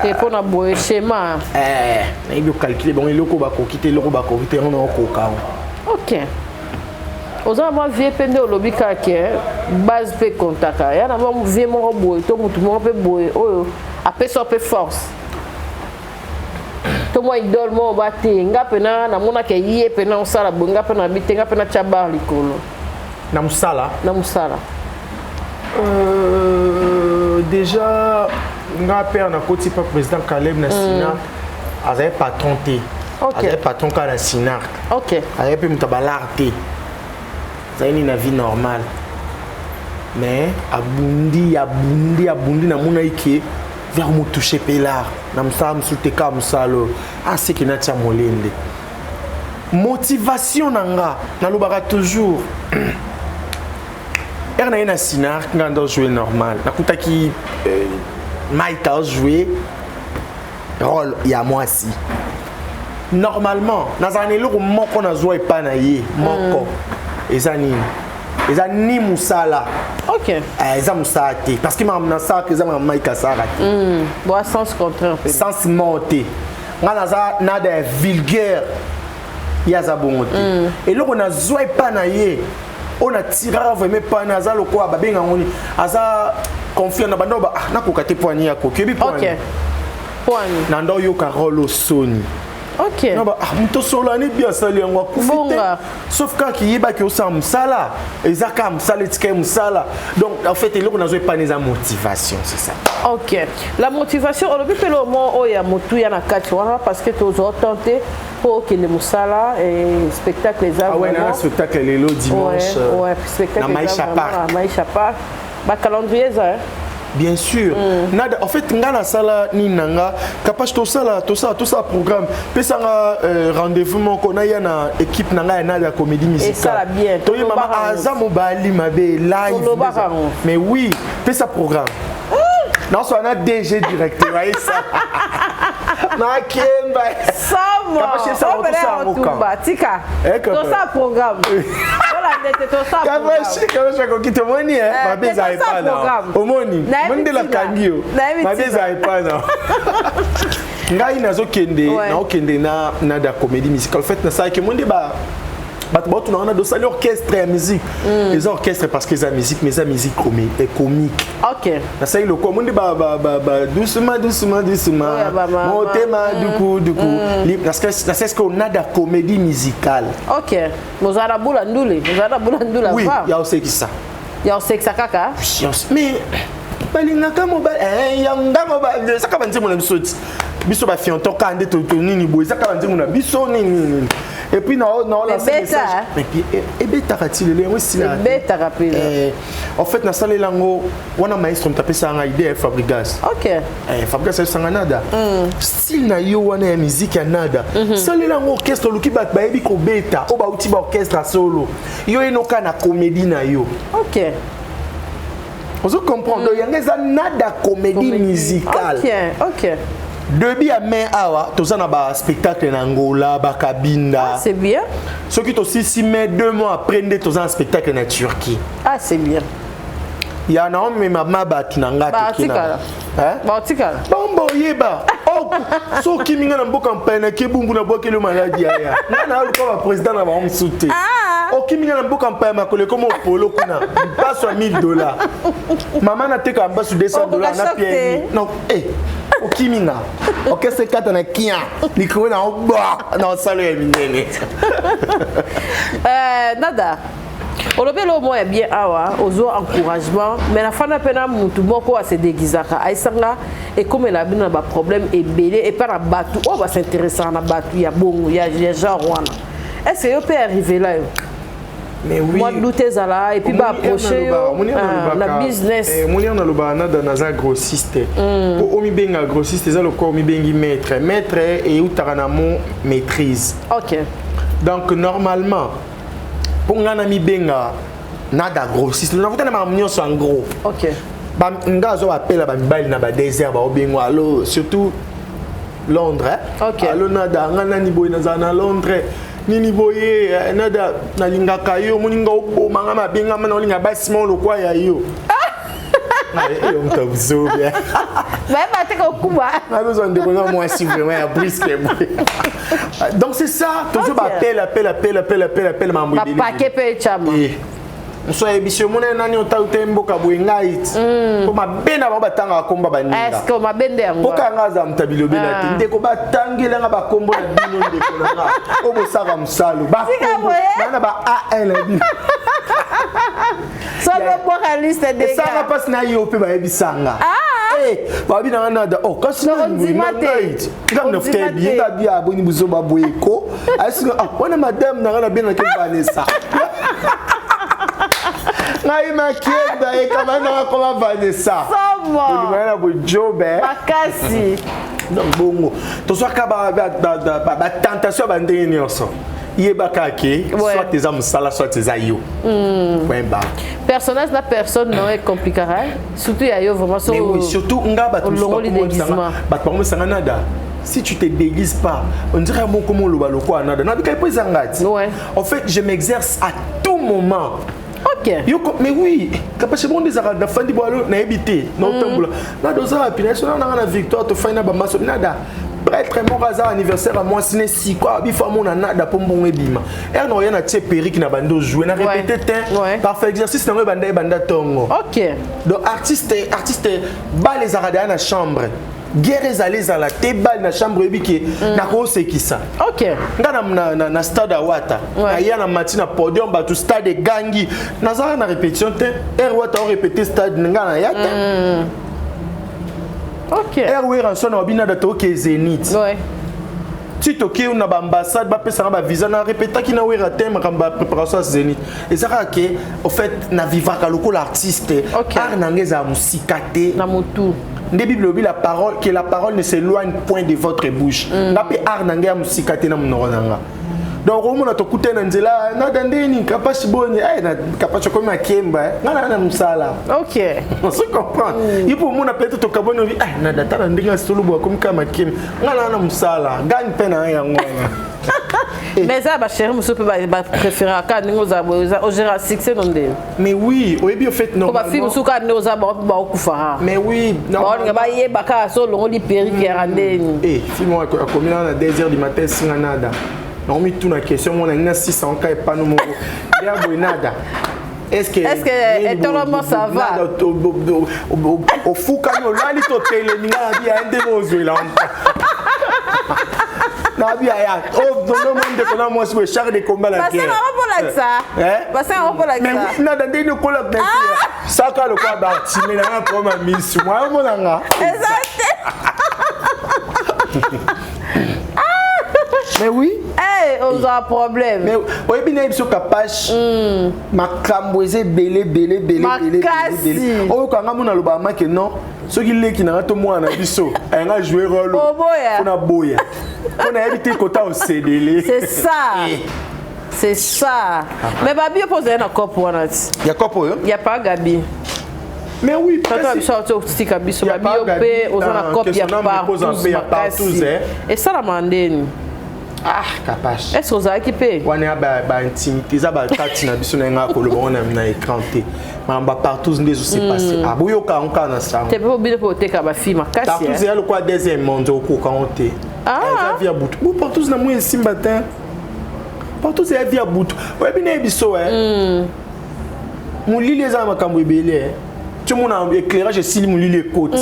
te mpona boye schéma. Eh, nayebi ocalcule bango eloko bakoki te, eloko bakoki te, yango naokoka yango. Ok, oza na mwa vie mpe nde olobi kaka base mpe kontaka ya na mwa vie moko boye to motu moko mpe boye oyo apesa mpe force to mwa idole moko ba te. Nga mpena namonaka ye mpena osala boye, nga mpe nabi te, nga mpe natya bar likolo. Na mosala? Na mosala. Déjà nga père nakoti pa président Caleb na Sina, azali patron te. Azali patron kaka na Sinark. Azali mpe moto ya balar te, azali nini na vie normale, mais abundi, abundi, abundi. Namonaki ke vers motouche mpe lar na mosala mosusu te, kaka mosala oyo aseki natia molende. Motivation na nga, nalobaka toujours, ere na ye na Sinark, nga ndo jouer normal, nakutaki Mike ajoue rôle ya mwasi. Normalement nazala na eloko moko nazwa epai na ye moko. Eza nini? Eza ni mosala. Eh, eza mosala te parce que makambo nasalaka eza makambo Mike asalaka te. Bon, sens contraire mpe. Sens moko te. Nga naza nada ya vulgaire, ye aza bongo te. Eloko nazwa epai na ye oyo natiraka vraiment epai na aza lokola babenga yango nini, aza confiant na banda oyo ah, nakoka te mpo ani akoki oyebi mpo ani. Poani. Na nda oyoka role osoni. Na ba ah, moto osolani bi asali yango akufi te. Bonga. Sauf kaka yebaki osala mosala, eza kaka mosala, etika ye mosala. Donc en fait eloko nazwa epani eza motivation, c'est ça. Ok, la motivation. Olobi mpe eloko moko oyo ya motuya na kati wana parce que tozwa temps te mpo okende mosala e spectacle eza. Ah ouais, na spectacle lelo dimanche. Ouais, spectacle na eza Maisha vraiment Park. na Maisha Park. Bacalendrier eza, hein? Bien sûr. Nada, en fait nga nasala nini na nga kapage, tosala tosala tosala programme, pesanga rendez-vous moko naya na équipe na ngai ya Nada ya comédie Esala musicale. bien. Toye mama. Tolobaka yango. Aza mobali mabe live. Tolobaka yango. Mais oui, pesa programme naosala na DG directeur ayesa nakemba. Sama. Kapage, esala Oyo pene tosala ya yango kotumba tika. Eh, Kapage. Tosala programme, olande te, tosala programme. Kapashi akoki tomoni Eh, mabe eza te tosala epa na programme. omoni. Nayebi Omoni nde ntina. nakangi yo. Nayebi Mabe ntina. eza epa na ngai, nazokende. Naokende na Nada comédie musicale. En fait nasalaki mo nde bato baotuna wana dosali orchestre ya musique. Eza orchestre parce que eza musique, mais eza musique comique. Nasali lokola mo nde doucement doucement doucement. Oyo ya bamama. Motema duku duku. Nasali sikoyo Nada comédie musicale. Ok, bozala na bula ndule, bozala na bula ndule. Oui. Avant Ya osekisa. Ya osekisa kaka. Mais balingaka mobali eh, yanga mobali ezaka banzembo na biso ti biso bafianto kaka nde to nini boye, ezaka banzembo na biso nini nini. Et puis naolasa Ebeta, message. hein? Et puis ebetaka ti lelo yango esilaka te. Ebetaka mpenza. En fait, nasalela yango wana, maestro moto apesaka ngai idée, Fabrigas. Fabrigas ayebisanga: "Nada, style na yo wana ya musique ya nada, salela yango orchestre, oluki bato bayebi kobeta oyo bauti baorchestre ya solo, yo enoka na comédie na yo." Ozo comprendre? Donc yango eza Nada comédie musicale. Début ya mai awa toza na baspectacle na Angola, bakabinda. Ah, c'est bien. Soki tosilisi mai, 2 mois après nde toza na spectacle na Turquie. Ah, c'est bien. Ya naomema ma bato na nga toke na Baotikala. Hein? Baotikala. Bamba oyeba. Oh, so okimi nga na mboka mpaya, nake bumbu na bwakeli maladi aya nga na aluka baprésident na bango mosusu te. Okimi nga na mboka mpaya, makolo ekoma opolo kuna, mpaso ya 1000 $, mama natekaka mbasu 200 $ na Okoka pierre. choc. Non, eh, okimi nga, orchestre ekata na kia likolo na oba na osalo ya minene. Nada, olobi eloko moko ya bien awa, ozwa encouragement, mais nafanda mpe na mutu moko ase déguisaka, ayesanga ekomela bino na baproblème ebele epai na bato oyo bas'intéressaka na bato ya bongo ya genre wana. Est ce que yo mpe arrivela yo? Mais oui. Mwa doute ezala et puis baapproche yo na business. Moni nalobaka, Nada, naza grossiste. Po omibenga grossiste eza lokola omibengi maître. Maître eutaka na mo maîtrise. Donc normalement, mpo ngai na mibenga Nada grossiste, nakuta na makambo nyonso en gros. Nga azwa bapela bamibali na badésert, baobengwa allo, surtout Londres, eh? "Allo Nada, nga nani boye, nazala na Londres, nini boye, Nada, nalingaka yo, moninga obomanga mabengama na olinga basi moko lokwa ya yo." Yo moto abuzobi. Bayeba te kokuba. Nazozwa ndeko na mwasi vraiment ya briske boye. Donc c'est ça, toujours bapele, appel, appel, appel, appel, appel, mambo ebele. Bapake mpe echama. Moso ayebisi yo, mona nani otau te mboka boye, ngai ti mpo mabe na bango batangaka komba baninga. Est-ce mabe nde yango? Mpoka yanga aza moto abilobela te. Ndeko, batangelanga bakombo na bino, ndeko na nga oyo bosaka mosalo, bakombo naa na ba a1 na bino. Sobobwaka liste. Esanga mpasi na yo mpe bayebisanga, babi nanga Nada, oh, kasi Ondima te. Ngambo nafuta yebi ye ngabi aboni buzoba boye ko asinga wana madame nanga nabengaki Vanessa, ngai makienda ekama nanga koma Vanessa. Olingana na bojobe. Makasi. Donc bongo tozwaka batentation ya bandenge nyonso. Yebaka ke soit eza mosala, soit eza yo, point barre. Personnage na personne non ecompliquera, surtout ya yo vraiment. Mais oui, surtout nga, bato olongoli déguisement. Bato bakomosanga: "Nada, si tu te déguises pas, on dirait moko moloba lokola Nada." Nabika epo eza nga ti. En fait, je m'exerce à tout moment. Yo, mais oui, kapashe bongo nde ezalaka. Nafandi bo alo, nayebi te, naotambola, Nada oza wapi? Na so nanga na Victoire, tofai na bamaso. Nada, prêtre moko aza anniversaire ya mwasi ne siko bifo amona Nada mpo mbongo ebima ere na oya na tie perruque na bando jouer na répété te. Parfois exercice nango ebanda, ebanda ntongo. Donc artiste, bale ezalaka deya na chambre, guerre ezala, ezala te, bale na chambre, oyebi ke nakosekisa. Nga na stade awata, naya na mati na podium, bato stade egangi, nazalaka na répétition te. Aire wata orépété stade, nga naya te. Aire Werrason na babinada, toke Zénith, ti toke na baambassade, bapesanga bavisa, na répétaki na Wera te. Makambo ya préparation ya Zénith eza kaka ke au fait navivaka lokola artiste. Art na nga ezala mosika te. Na motu. Nde Bible elobi la parole, que la parole ne s'éloigne point de votre bouche. Nga mpe art na ngai ya mosika te na monoko na nga. Donc omona tokutani na nzela: "Nada, ndeni Kapasi boni?" Kapasi okomi akemba, nga na mosala. Ozo comprendre? Ye mpo omona peut-être tokaboni, obi: "Ah, Nada, tala ndenge asolobo, akomi kaka makemba." Nga na mosala gani mpe na yango wana. Mais eza bachéri mosusu mpe bapréféraka ndenge ozala boye, ogéra succès no ndenge. Mais oui, oyebi, au fait, po bafille mosusu kaka ndenge oza, bango mpe baokufaka. Mais oui. Baolinga bayeba kaka so olongoli perruque yaka ndeni. Fille moko akomi nanga na 2 heures du matin, esinga: "Nada, naomituna question moko, nangi na 600 ka epano moko nde boye. Nada, est-ce que Est-ce que etolomo ça va?" Ofukami, olali to telemi? Nga na bi ya ndenge ozwela na bi aya nomo ndeko na mwasi boye, char de combat la guerre. Basenga Mais Nada, ndenge okola saka lokola Bartime nanga koma misu mwa omonanga. Eza te. Mais oui. Hey, ozwa problème. Mais oyebi na biso Kapache, makambo eza ebele ebele ebele ebele ebele. Oyoka nga mona aloba make non, soki leki na nga to mwana na biso ayanga jouer rôle Oboya. Mpona boya, mpo nayebi te kota osedele. C'est ça. C'est ça. Mais babi mpo ozali na cope wana ti. Ya cope oyo? Ya pa Gabi. Mais oui, tata biso auti otika biso, babi yo mpe oza na cope ya partout makasi. Esalama ndeni? Ah, Kapache. Est ce que ozalaki mpe? Wana ya baintimité, eza bakati na biso na nga, koloba wana na écran te. Makambo ya partout nde ezose passe. Ah, boyoka yango kaka na sango. Te, mpe bino mpe oteka bafille makasi. Partout eya lokola deuxième monde, okoka yango te. Eza vie ya butu bo partout na moi esimba te. Partout eya vie ya butu. Oyebi na ye biso molili eza na makambo ebele. Tiomona éclairage esili, molili ekoti,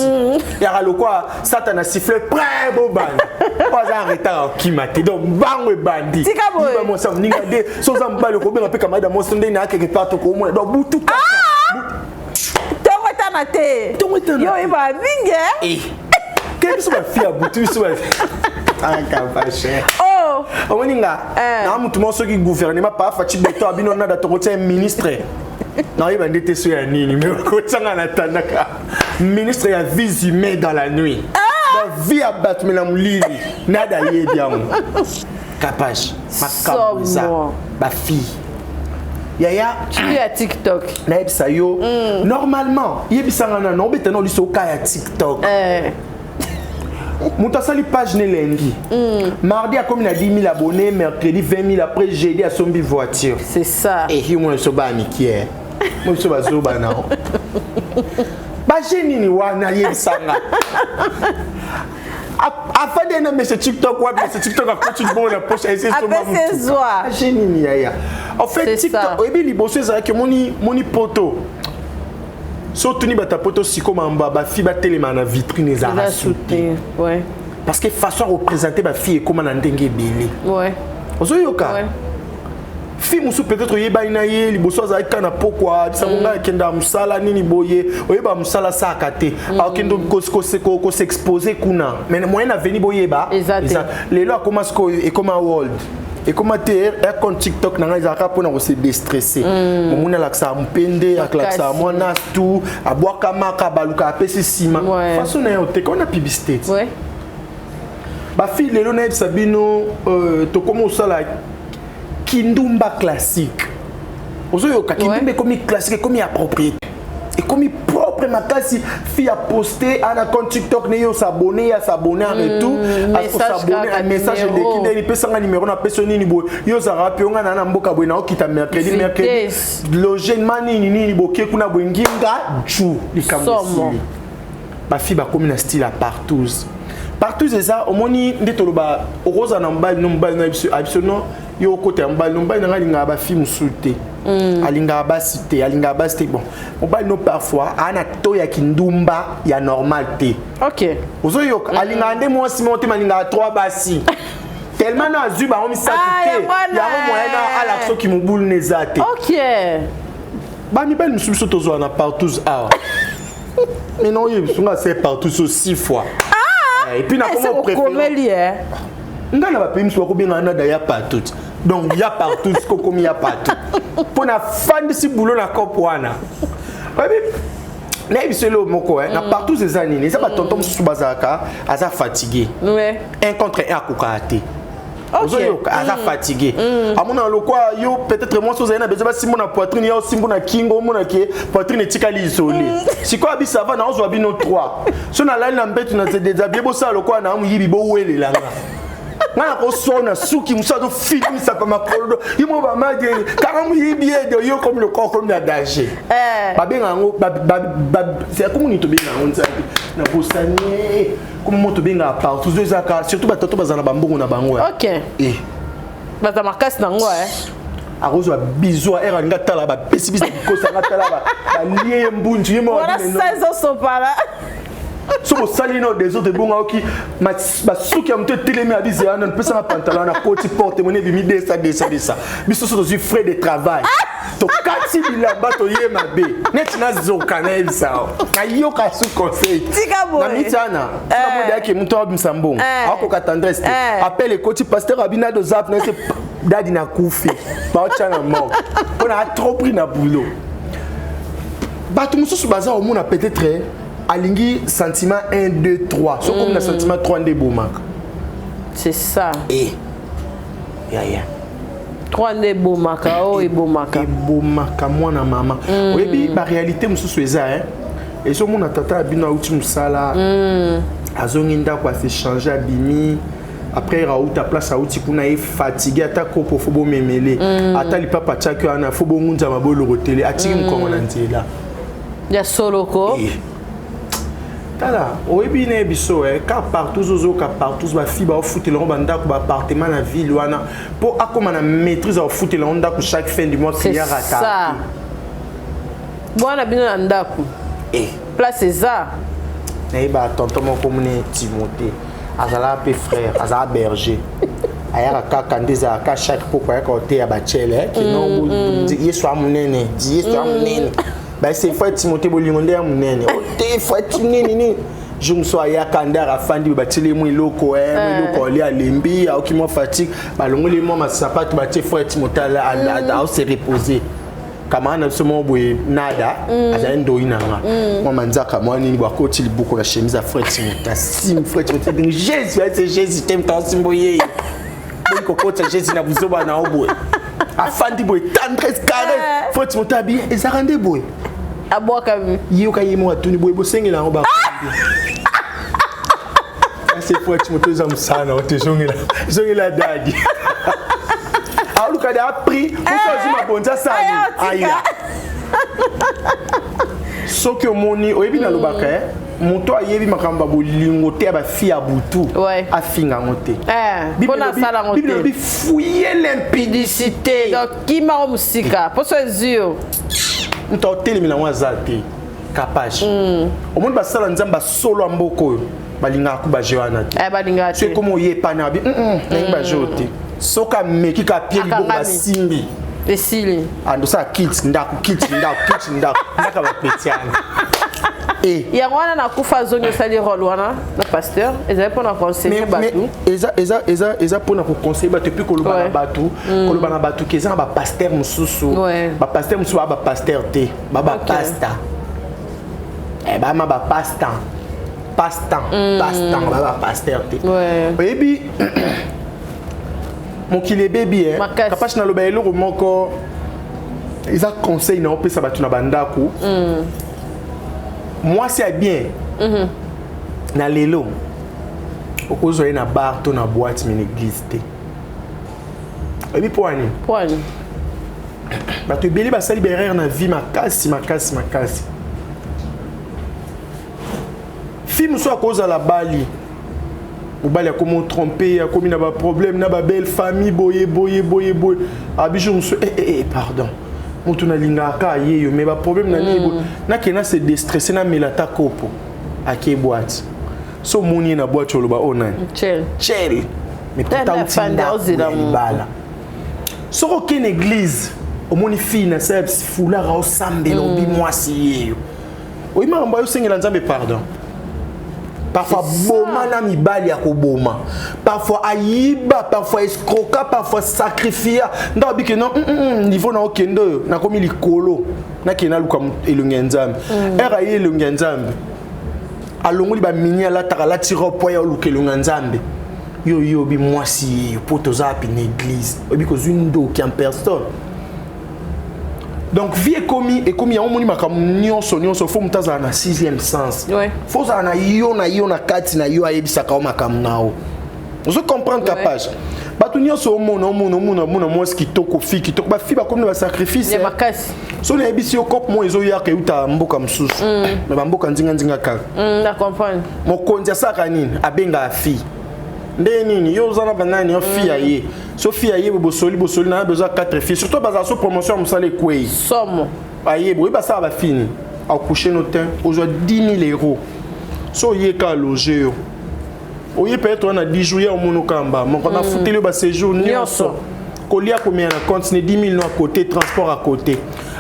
yaka lokwa Satana siffle prêt, bobanda po aza en retard, akokima te. Donc mbango ebandi. Tika boye. Mwasi moninga nde so oza mobali, okobenga mpe camarade ya mwasi nde na quelque part, tokomona. Donc butu kaka. Ntongo etana te. Ntongo etana. Yo oyeba mingi. Ke biso bafille ya butu, biso Kapache. Oh. Omoni nga na mutu moko, soki gouvernement pa Fatshi Béton abino nada, tokotia ministre, nayeba nde te so ya nini, mais okotianga na tandaka ministre ya vies humaines dans la nuit. Donc vie ya bato me na molili, nada yebi yango. Kapache, makambo eza bafille yaya. Ya TikTok. Nayebisa yo, normalement yebisanga nano, obeta na oliso oka ya TikTok. Moto asali page ne lundi, mardi akomi na 10 000 abonnés, mercredi 20 000, après jeudi asombi voiture. C'est ça. Ehi, mona biso bana mikie, mo biso bazoba nao baje nini wana. Yebisanga, afandi na mese TikTok wapi? Mese TikTok akoti libongo na poche. Apesi ezwa. Aje nini yaya? En fait, TikTok, oyebi, liboso ezalaki moni moni poto so otuni bato ya poto siko mamba, bafille batelema na vitrine ezalaka su te, parce que façon ya représente bafille ekóma na ndenge ebele. Ozoyoka, fille mosusu peut-être oyebani na ye liboso, azalaki kaka na pokwa bisango, ngai akendaka mosala nini boye, oyeba mosala asalaka te, akende kos'expose kuna, mais moyen na veni boyeba. Lelo akóma sikoyo, ekóma world, ekóma te air compte TikTok na ngai ezalaka mpona kose déstresser. Momoni alakisaka mopende, alakisaka mwana tu abwakamaka, baluka apesi nsima façon na ye oteka wana publicité te. Bafille lelo, nayebisa bino, tokómi osala kindumba classique. Ozoyoka, kindumba ekomi classique, ekomi approprié, ekomi propre makasi. Fille aposte ana compte TikTok ne, ye osabone, ye asabone en retour, osabone, message eleki ndeni, pesanga numéro, napesi yo nini boye, yo ozalaka mpe onga na mboka boye, naokita mercredi, mercredi logement nini nini, boke kuna boye, nginga ju likambo esili. Bafille bakomi na style ya partouze. Partouze eza, omoni nde toloba, okozala na mobali no, mobali na abiso no, yo okota ya mobali no, mobali nanga alingaka bafille mosusu te, alingaka basi te, alingaka basi te. Bon, mobali no parfois aa na to ya kindumba ya normal te. Ozoyoka, alingaka nde mwasi moko te, alingaka trois basi, tellement na azwi bango misato te, yango moyen na alakisa soki mobulu na eza te. Bamibali mosusu, biso tozwa na partouze awa, mais non, oyebi songa se partout so six fois. Et puis nakoma préféré ngai na bapays mosusu bakobenga nada ya partout. Donc ya partout, sikoyo komi ya partout mpo nafandisi bulo na cope wana. Oyebi, nayebi so eloko moko na partout eza nini, eza batonton mosusu bazalaka, aza fatigué, un contre un akokaka te. Ozoyoka, aza fatigué, amona lokwa yo peut-être mwasi ozali na besoin basimbo na poitrine, ya osimbo na kingo, omona ke poitrine etikali isolé. Sikoyo abisa ava na ozwa bino 3, so nalali na mbetu na déshabillé, bosala lokwa na moyibi, bowelelanga nga na kosona suki mosu azofilisaka makolo, ye mo bamadi kaka moyibi ede yo komi lokola komi na danger. Babenga yango komi nini? Tobenga yango nzambe na bosani komi mo tobengaka partout. Ezalaka surtout batoto bazala na bambongo na bango. Baza makasi nango. Akozwa bizu ere alingi atala, bapesi biso bikosi, anga atala, balie ye mbunzu ye. Wana sezosopala. So bosali no désordre, ebonga oki basuki ya moto etelemi, abize wana mpesanga pantalon na koti porte mone ebimi desa desa desa. Biso so tozwi frais de travail. Tokati bilamba toye mabe neti nazoka nayebisa nayoka su conseil na mitiana namodeyaki moto abimisa mbongo akoka tendresse te appel ekoti pasteur abinado zap nase dadi nakufi baotya na mort mpo na trop pris na boulot. Bato mosusu baza omona peut-être alingi sentiment 1 2 3 soki omi na sentiment 3 nde ebomaka. C'est ça. E yaya. 3 nde ebomaka, oyo ebomaka. Ebomaka mwana mama. Oyebi baréalité mosusu eza ezomona tata ya bino auti mosala, azongi ndako, asechange, abimi, après auta place auti kuna, ye fatigue, ata kopo fo bomemele, ata lipapa atiaki wana fo bongunzama boloko tele, atiki mokongo na nzela. Ya soloko. Tala, oyebi na ye biso ka partout ozoyoka, partout bafille baofutela yango bandako, baappartement na ville wana, mpo akóma na maîtrise ya kofutela yango ndako chaque fin du mois. Client ata bwana bino na ndako, place eza. Nayeba tonton moko mone Timothée, azalaka mpe frère, azalaka berger, ayaka kaka nde ezalaka chaque poko ayaka koteya bachele kino Yesu ya monene di Yesu ya monene base frère Timothée, bolingo nde ya monene te frère nini nini. Jour mosusu ayaka nde afandi, batieli ye mwa eloko, mwa eloko alia, alembi, aoki mwa fatigue, balongoli ye mwa masapato, batie frère Timothée aose reposer. Camarade na biso moko boye nada azali ndoi na nga, mwa manzaka mwa nini bo akoti libuko na chemise ya frère Timothée, asimbi frère Timothée ndenge Jésus ase Jésus te moto asimbo ye boni kokotisa Jésus na buzoba na yo boye. Afandi boye, tendresse, caresse, frère Timothée abi ezalaka nde boye. Abwaka. Yoka, ye moko atuni boye, bosengela yango ba ase frère Timothée eza mosala na yo te, zongela, zongela dadi aoluka de apris moso azwi mabonzi asali aya. Soki omoni oyebi nalobaka moto ayebi makambo ya bolingo te ya bafille ya butu, afinga yango te. Bible elobi: "Fuyez l'impudicité." Donc kimango mosika mposo ezwi yo. Moto aotelemela yango aza te capage. Omoni basala Nzambe basolo ya mboka oyo balingaka ku baje wana te. Balingaka. So ekoma oyepana abi nayebi baje oyo te, soki ameki ka pie liboko basimbi. Esili. Andosala kiti ndako, kiti ndako, kiti ndako, ndako bapetiana. Yango wana nakufa azongi osali rôle wana na pasteur ezali mpona conseiller bato. Eza mpona koconseiller bato et puis koloba na bato, koloba na bato ke eza na bapasteur mosusu, bapasteur mosusu baa bapasteur te, baa bapasta, bama bapastan pastan pastan, baa bapasteur te. Oyebi mokili ebebi kapasi. Naloba eloko moko, eza conseil na opesa bato na bandako. Mwasi ya bien na lelo okozwa ye na bar to na boîte, mais na église te. Oyebi mpo wani? Poani? Bato ebele basali baerreur na vie makasi makasi makasi. Fille mosusu akozala bali mobali, akomi otrompe, akomi na baproblème na babelle famille boye boye boye boye, abijour mosusu eh, eh, eh, pardon, motu nalingaka ye yo, mais baproblème na nini boye, nakende na se déstresse, namela ata kopo, ake boîte. So omoni ye na boîte, oloba oyo nani? Chel. Mais pourtant uti ndako ya libala. Soki okende église, omoni fille na sa foulard aosambela, obi mwasi yeyo, oyi makambo ayosengela Nzambe pardon. Parfois boma na mibali ya koboma, parfois ayiba, parfois escroka, parfois sacrifia nda abike non niveau na okende oyo nakomi likolo, nakende naluka elongi ya Nzambe. Ere aye elongi ya Nzambe, alongoli bamini alataka, alati robe po ya oluka elongi ya Nzambe. Yo yo obi mwasi yeyo mpo toza api na église, oyebi kozwi ndoki en personne. Donc vie ekomi ekomi yango, omoni makambo nyonso nyonso, fo moto azala na sixième sens, fo ozala na yo na yo na kati na yo, ayebisaka yo makambo na yo, ozo comprendre capage. Bato nyonso omona omona omona omona mwasi kitoko, fille kitoko, bafille bakomi na basacrifice. So nayebisi yo cope mo ezoyaka euta mboka mosusu, na bamboka nzinganzinga kaka. Mokonzi asalaka nini? Abengaka fille nde nini, yo oza na banani, yo fille ya ye, so fille ya ye bosoli bosoli na besoin 4 filles, surtout bazala so promotion ya mosala ekwei. Somo. Aye boye, basala bafini akouche no te, ozwa 10 000 euros, so oye ka aloge yo, oye peut-être wana 10 jours, ya omona okamba moko nafuteli yo baséjour nyonso. Kolia komela na compte ne 10 000 no à côté, transport à côté.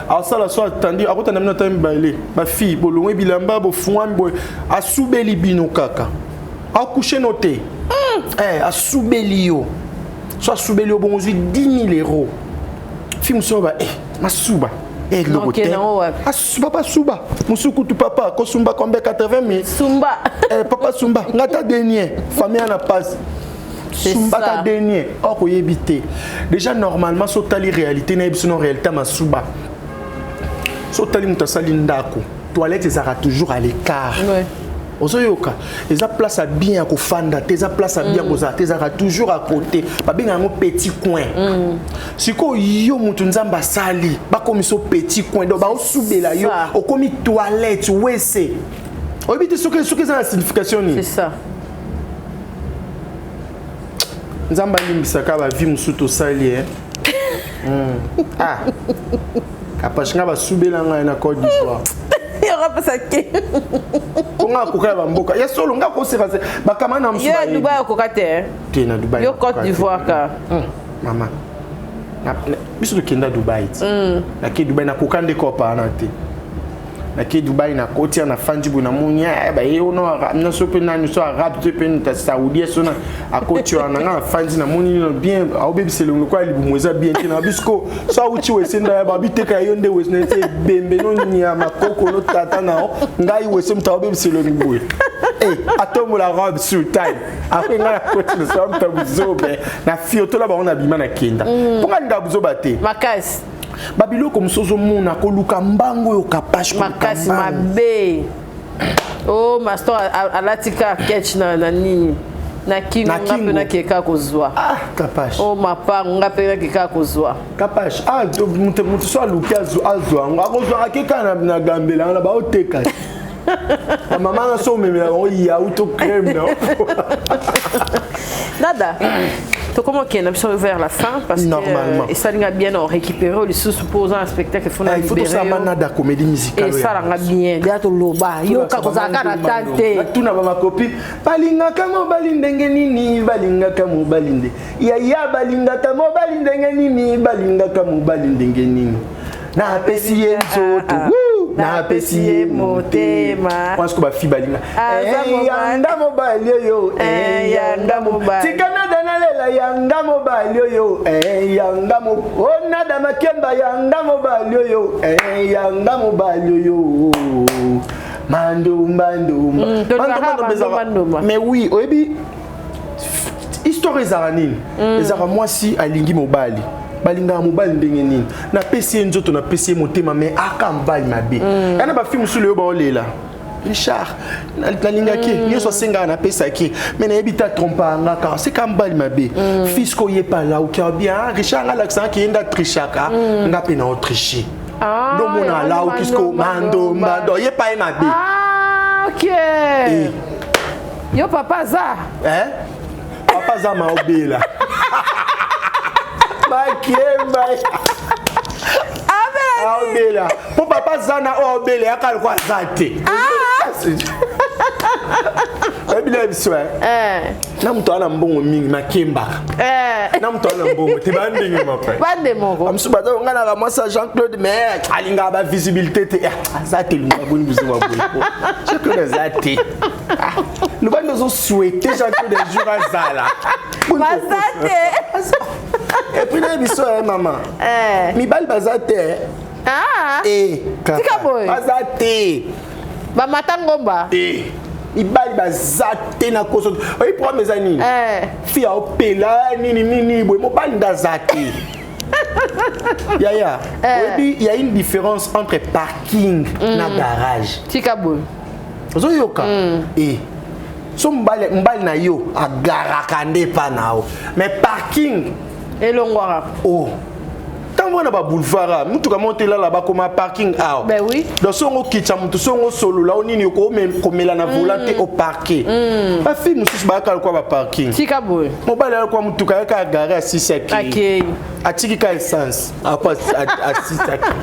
Asala so atandi akotanda bino ata mibale, bafille bolongwe bilamba bofungwami boye, asubeli bino kaka akushe no te. Asubeli yo, so asubeli yo bongo ozwi 10 000 euros. Fi mosusu ba masuba eloko te, papa suba mosusu kutu papa kosumba combien? 80 000 sumba. Papa sumba nga ta dernier famille na passe sumba ta dernier or koyebi te. Déjà normalement so otali réalité nayebi so no réalité masuba, so otali moto asali ndako, toilette ezalaka toujours à l'écart. Ozoyoka, eza place ya bien ya kofanda te, eza place ya bien kozala te, ezalaka toujours à côté, babengaka yango petit coin. Sikoyo yo motu Nzambe asali bakomisa petit coin, donc baosubela yo okomi toilette wese, oyebi te soki eza na signification nini. C'est ça. Nzambe alimbisaka bavie mosusu tosali. Ah, kapashi nga basubela ngai na Côte d'Ivoire. Yorapesaki. Mpo nga akoka ya bamboka ya solo, nga koseka bakama na mosusu. Yo Dubai okoka te? Te, na Dubai. Yo Côte d'Ivoire ka. Mama, biso tokenda Dubai ti nake Dubai, nakoka nde kopa wana te. Nake Dubai, nakoti ya nafandi boye, namoni baye ono na so mpe nani so arabe to mpe ta saoudien so na akoti wana, nga nafandi, namoni nino bien aobebisa elongo lokola libumu eza bien te na bisiko so awuti wese nda babiteka yo nde wese nete ebembe no nyama koko no tata na ngai wese moto aobebisa elongi boye, atombola robe sultan. Après nga nakoti na so moto buzobe na fiotola bango na bima na kenda mpo nga linga buzoba te. Makasi. Babiloko mosusu ozomona koluka mbango oyo kapashe. Makasi mabe. O mastor alati ka ketch na nini na kingo, nga mpe nakeka kozwa. Ah, kapashe. O mapango, nga mpe nakeka kozwa. Kapashe, ah, moto so aluki azwa yango, akozwaka ke kaka na gambela wana baoteka. Bamama na so omemela bango yaourt to crème na. Nada, tokoma okende biso vers la fin parce que Normalement. Esalinga bien o récupérer lisusu mpo oza na spectacle, faut na Il faut tosala Nada comédie musicale. Esalanga bien deya toloba yoka kozalaka na tan te. Tuna bamakopi balingaka mobali ndenge nini, balingaka mobali nde yaya, balingaka mobali ndenge nini, balingaka mobali ndenge nini. Napesi ye nzoto, napesi ye motema. Mwansi ko bafi balinga yanga mobali oyo, yanga mobali. Tika nada nalela yanga mobali oyo, yanga o nada makemba yanga mobali oyo, yanga mobali oyo mandumba ndumba. Mandumba. Mais oui, oyebi histoire ezalaka nini? Ezalaka mwasi alingi mobali, balingaka mobali ndenge nini? Napesi ye nzoto, napesi ye motema, mais aka mobali mabe. Ya na bafi mosusu oyo baolela Richard, nalingaki nyonso asengaka napesaki, mais nayebi te atrompaka nga kaka seka mobali mabe. Fiske oyepa alauki bien Richard nga alakisaka ye nde atrichaka, nga mpe na otriche. Ndomona alauki siko mandomba do yepa ye mabe. Ok, yo papa aza. Papa aza maobela bakemba aobela mpo papa aza na oyo aobela yaka lokwa aza te. Oyebi na biso na moto aza na mbongo mingi makembaka na moto aza na mbongo te bandenge mapabande moko. Mosusu baza nga naka mwasi ya Jean Claude mais alingaka bavisibilité te, aza te. Linga boni bozoma boye, Jean Claude aza te. Loba nde ozosouhaite Jean Claude un jour azala. Baza te. Et puis na biso ya mama mibali baza te. Tika boye. Baza te. Bamata ngomba. Mibali baza te na koso. Oyi problème eza nini? Fi aopela nini nini boye, mobali nde aza te. Yaya, oyebi y a une différence entre parking na garage. Tika boye. Ozoyoka e so mobali na yo agaraka nde epa na yo, mais parking elongwaka. O ntango wana baboulevard mutuka moko te elala, bakoma parking awa. Ben oui. Donc songo okitisa motu, songo osolola o nini komela na volant te, oparke. Bafille mosusu bayaka lokwa baparking. Tika boye. Mobali ayakwa mutuka ayaka agare asisi akei. Akei. Atiki ka essence apo asisi akei.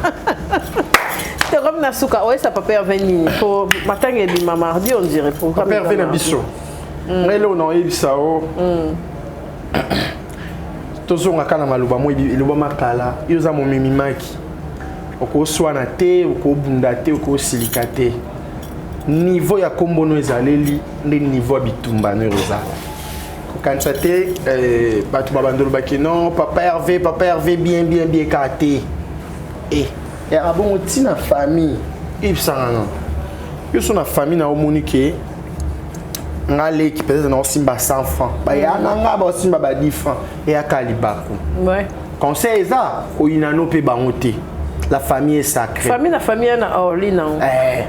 Tokomi na suka. Oyesa papa Herve nini po matanga ebima mardi, on dirait programme? Papa Herve na biso, ngai eloko na oyebisa o. Tozonga kaka na maloba mo elobama kala. Yo oza momemi maki, okoswana te, okobunda te, okosilika te. Niveau ya kombo no ezaleli nde niveau ya bitumba no ekozala. Kokanisa te bato babanda olobaki non, papa Hervé, papa Hervé, bien bien bien kaka te. E yaka bongo ntina famille eyebisanga non, yo so na famille na omoni ke nga leki peut-être naosimba 100 francs, baya na nga baosimba ba 10 francs, eyaka libaku. Conseil eza koyina no mpe bango te, la famille est sacrée. Famille na famille ya na orli nango. Eh,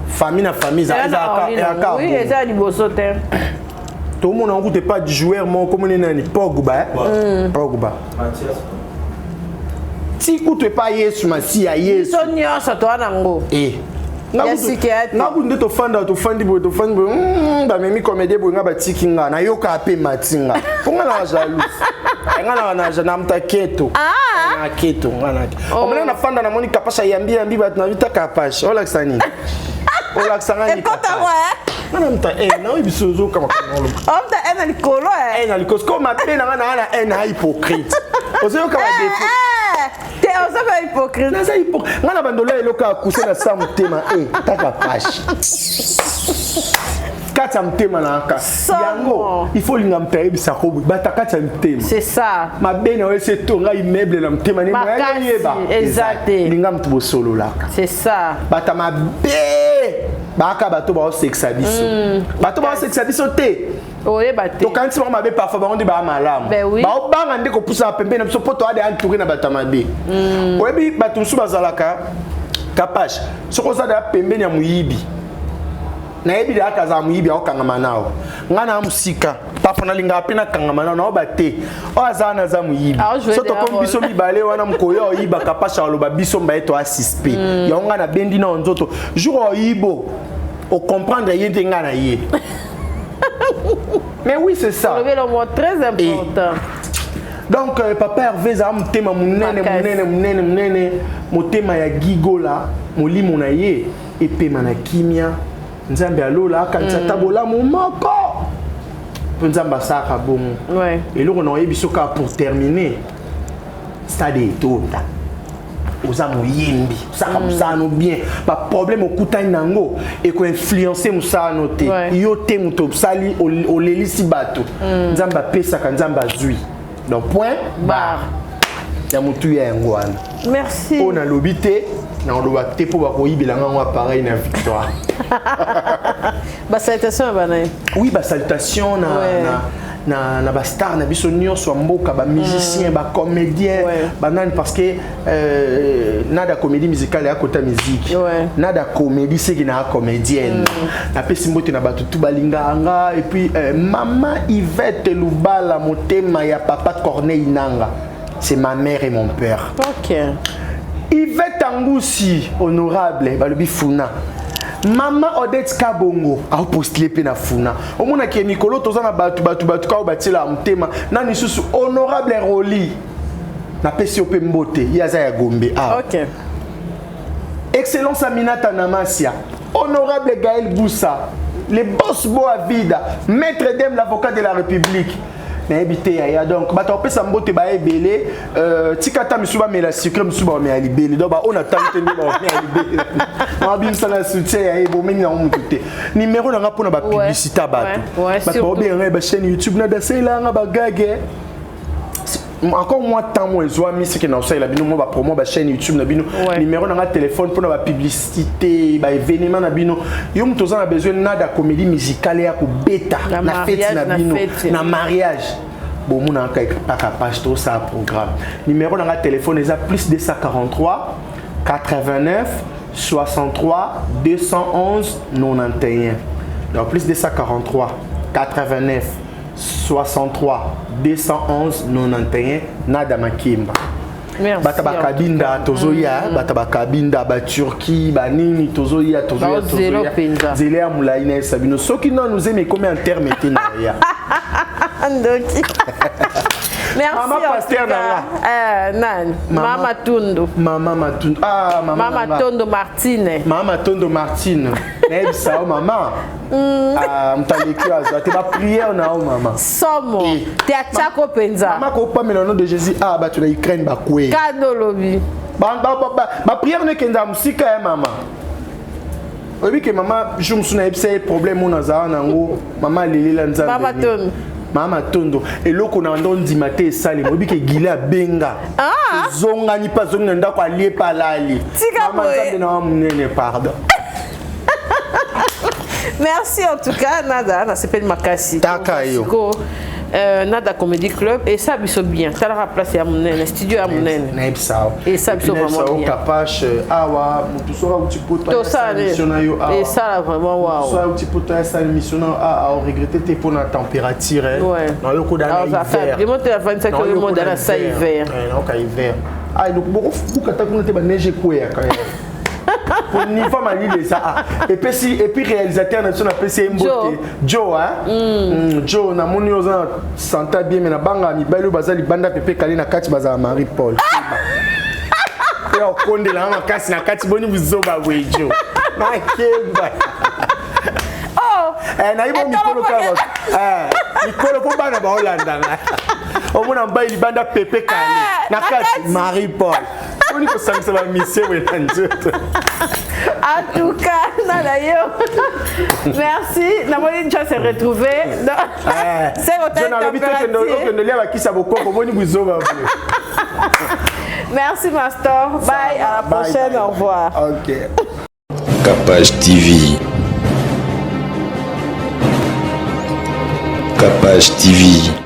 famille na famille ezalaka. Oui, eza ya liboso te. Tomona yango kutu epa joueur moko komoni nani, Pogba, eh? Pogba ti kutu epa Yesu Masiya, Yesu. Biso nyonso toa nango. Eh. Ya sika ya te. Nga kutu nde tofanda, tofandi boye, tofandi boye, bamemi comédie boye, nga batiki nga, nayokaka mpe mati nga mpo nga na jalouse. Nga na muta keto na keto nga na omona nafanda, namoni Kapasha yambi yambi bato na vita. Kapasha olakisa nini? Olakisa nga nini? Ekota kwa. Nga na muta naoyebi biso ozokama. Omta e na likolo e. Na likolo sikoyo mabe na nga na na hypocrite, ozoyoka badefo. Te, oza hypocrite. Naza hypocrite, nga na bandola eloko ya kuse na sa motema e taka pashi kati ya motema na aka yango. Il faut linga moto ayebisako boye bata kati ya motema. C'est ça. Mabe na yo esi etonga immeuble na motema ne. Makasi, yeba eza te. Linga moto bosololaka. C'est ça. Bato mabe baaka bato baosekisa biso, bato baosekisa biso te. Oyeba te. Tokanisi bango mabe, parfois bango nde baa malamu. Ben oui. Baobanga nde kopusana pembeni na biso mpo toade entouré na bato ya mabe. Oyebi bato mosusu bazalaka kapage, soki oza deya pembeni ya moyibi, nayebi deyaka azala moyibi, aokangama nao. Ngai na mosika parfois nalingaka mpe nakangama nao, naoba te oyo aza wana aza moyibi. Aojouer So deya tokomi biso mibale wana, mokoyo oyibaka mpasi aloba biso mbaye to asuspect yango. Ngai nabendi nao nzoto, jour oyibo ocomprendre ye nte ngai na ye. Mais oui, c'est ça. Olobi eloko très important. Donc papa Hervé ezala motema monene. Makasi. Monene, monene, monene, motema ya Gigola. Molimo na ye epema na kimia. Nzambe alola akanisa ata bolamu moko mpo Nzambe asalaka bongo. Eloko na oyebi so kaka pour terminer, stade etonda, oza moyembi, osalaka mosala no bien, baproblème okutani nango ekoinfluence mosala no te. Yo te moto osali olelisi bato. Nzambe apesaka, Nzambe azwi, donc point barre ya motuya yango wana. Merci. Oyo nalobi te, nakoloba te mpo bakoyibela ngango appareil na victoire. Basalutation ya bana ye. Oui, basalutation na, na bastar na biso nyonso ya mboka, bamusicien, bacomédien, banani, parce que nada comédie musicale ya kota musique, nada comédie seki na comédienne. Napesi mbote na bato tu balingaka nga. Et puis mama Yvette Lubala, motema ya papa Corneille Nanga, c'est ma mère et mon père. Yvette Angusi, honorable, balobi Funa. Mama Odette Kabongo aopostule mpe na Funa. Omonaki ye mikolo toza na bato bato bato kaka oyo batiela motema na lisusu. Honorable Roli, napesi yo mpe mbote, ye aza ya Gombe awa. Excellence Aminata Namasia, honorable Gaël Boussa, le boss Boa Vida, maître Dem, l'avocat de la République, nayebi te yaya. Donc bato bapesa mbote baya ebele. Tika ata misusu bamela sucre, misusu bamela libele. Donc baoyo natangi te nde bamela libele, babimisa na soutien ya ye, bomeni nango motu te. Numéro nanga mpona bapublicité ya bato, bato baobenga ngai bachaîne YouTube na daselanga bagage encore moi temps mo ezwami seke na osalela bino mo bapromo bachaîne YouTube na bino. Numéro nanga téléphone mpona bapublicité, baévénement na bino, yo moto oza na besoin nada comédie musicale ya kobeta na fête na bino, na mariage, bomonaka paka page, tosala programme. Numéro nanga téléphone eza plus 243 89 63 211 91. Donc plus 243 89 63 211 91, Nada Makimba. Bato bakabinda tozoya, bato bakabinda baturquie banini tozoya, tozoya, tozoya. Nzela ya molai nayebisa bino, soki nanu zemi ekomi en terme te na ya. Ndoki. Merci. Mama pasteur na nga. Eh, nani? Mama Matundu. Mama Matundu. Ah, mama. Mama Tondo Martine. Mama Tondo Martine. Nayebisa yo mama. Ah, moto aleki azwa te baprière na yo mama. Somo. Eh. Te atiako mpenza. Mama kopamela nom de Jésus ah bato na Ukraine bakwei. Kando lobi. Baprière no ekendaka mosika ya mama. Oyebi ke mama jour mosusu nayebisa ye problème oyo nazala nango mama alelela nzambe. Mama Tondo. Mama Tondo eloko na ndo ndima te esalema oyebi ke gile abenga ah. Ezongani mpe azongi na ndako alie mpe alali. Tika boye. Nzambe na wa monene pardon. Merci en tout cas Nada, nasepeli makasi. Taka yo. Nada Comedy Club et ça biso bien. Talaka place ya monene, studio ya monene. Nayebisa yo. Et ça biso vraiment bien. Kapache awa motu soki auti poto Tosala mission na yo awa. Et ça vraiment Soki wow. auti poto asala mission na yo awa aoregrete te mpona température. Ouais. Nayokoda na hiver. Demonte ya 25 yo monde na sa hiver. Nayoka hiver. Ah donc bokofuka ta kuna te ba neige ekweyaka. Po niveau malili eza ah. Epesi et puis réalisateur na biso napesi ye mbote. Joe hein. Joe namoni oza na santa bien mais na banga mibali oyo baza libanda pepe kale na kati bazala Marie Paul. Ya okondela nga makasi na kati boni buzoba boye Joe. Nakeba. Oh. Eh nayebi mikolo kaka. Eh mikolo po bana baolanda nga. Omona mobali libanda pepe kale na kati Marie Paul. Boni kosangisa ba mission boye na nzoto. En tout cas, nana yo. Merci. Namoni ncha se retrouver. C'est John alobi te okende lia bakisa bokoko boni buzoba boye. Merci Master. Bye, à la prochaine. Bye, bye. Au revoir. Ok. Capage TV. Capage TV.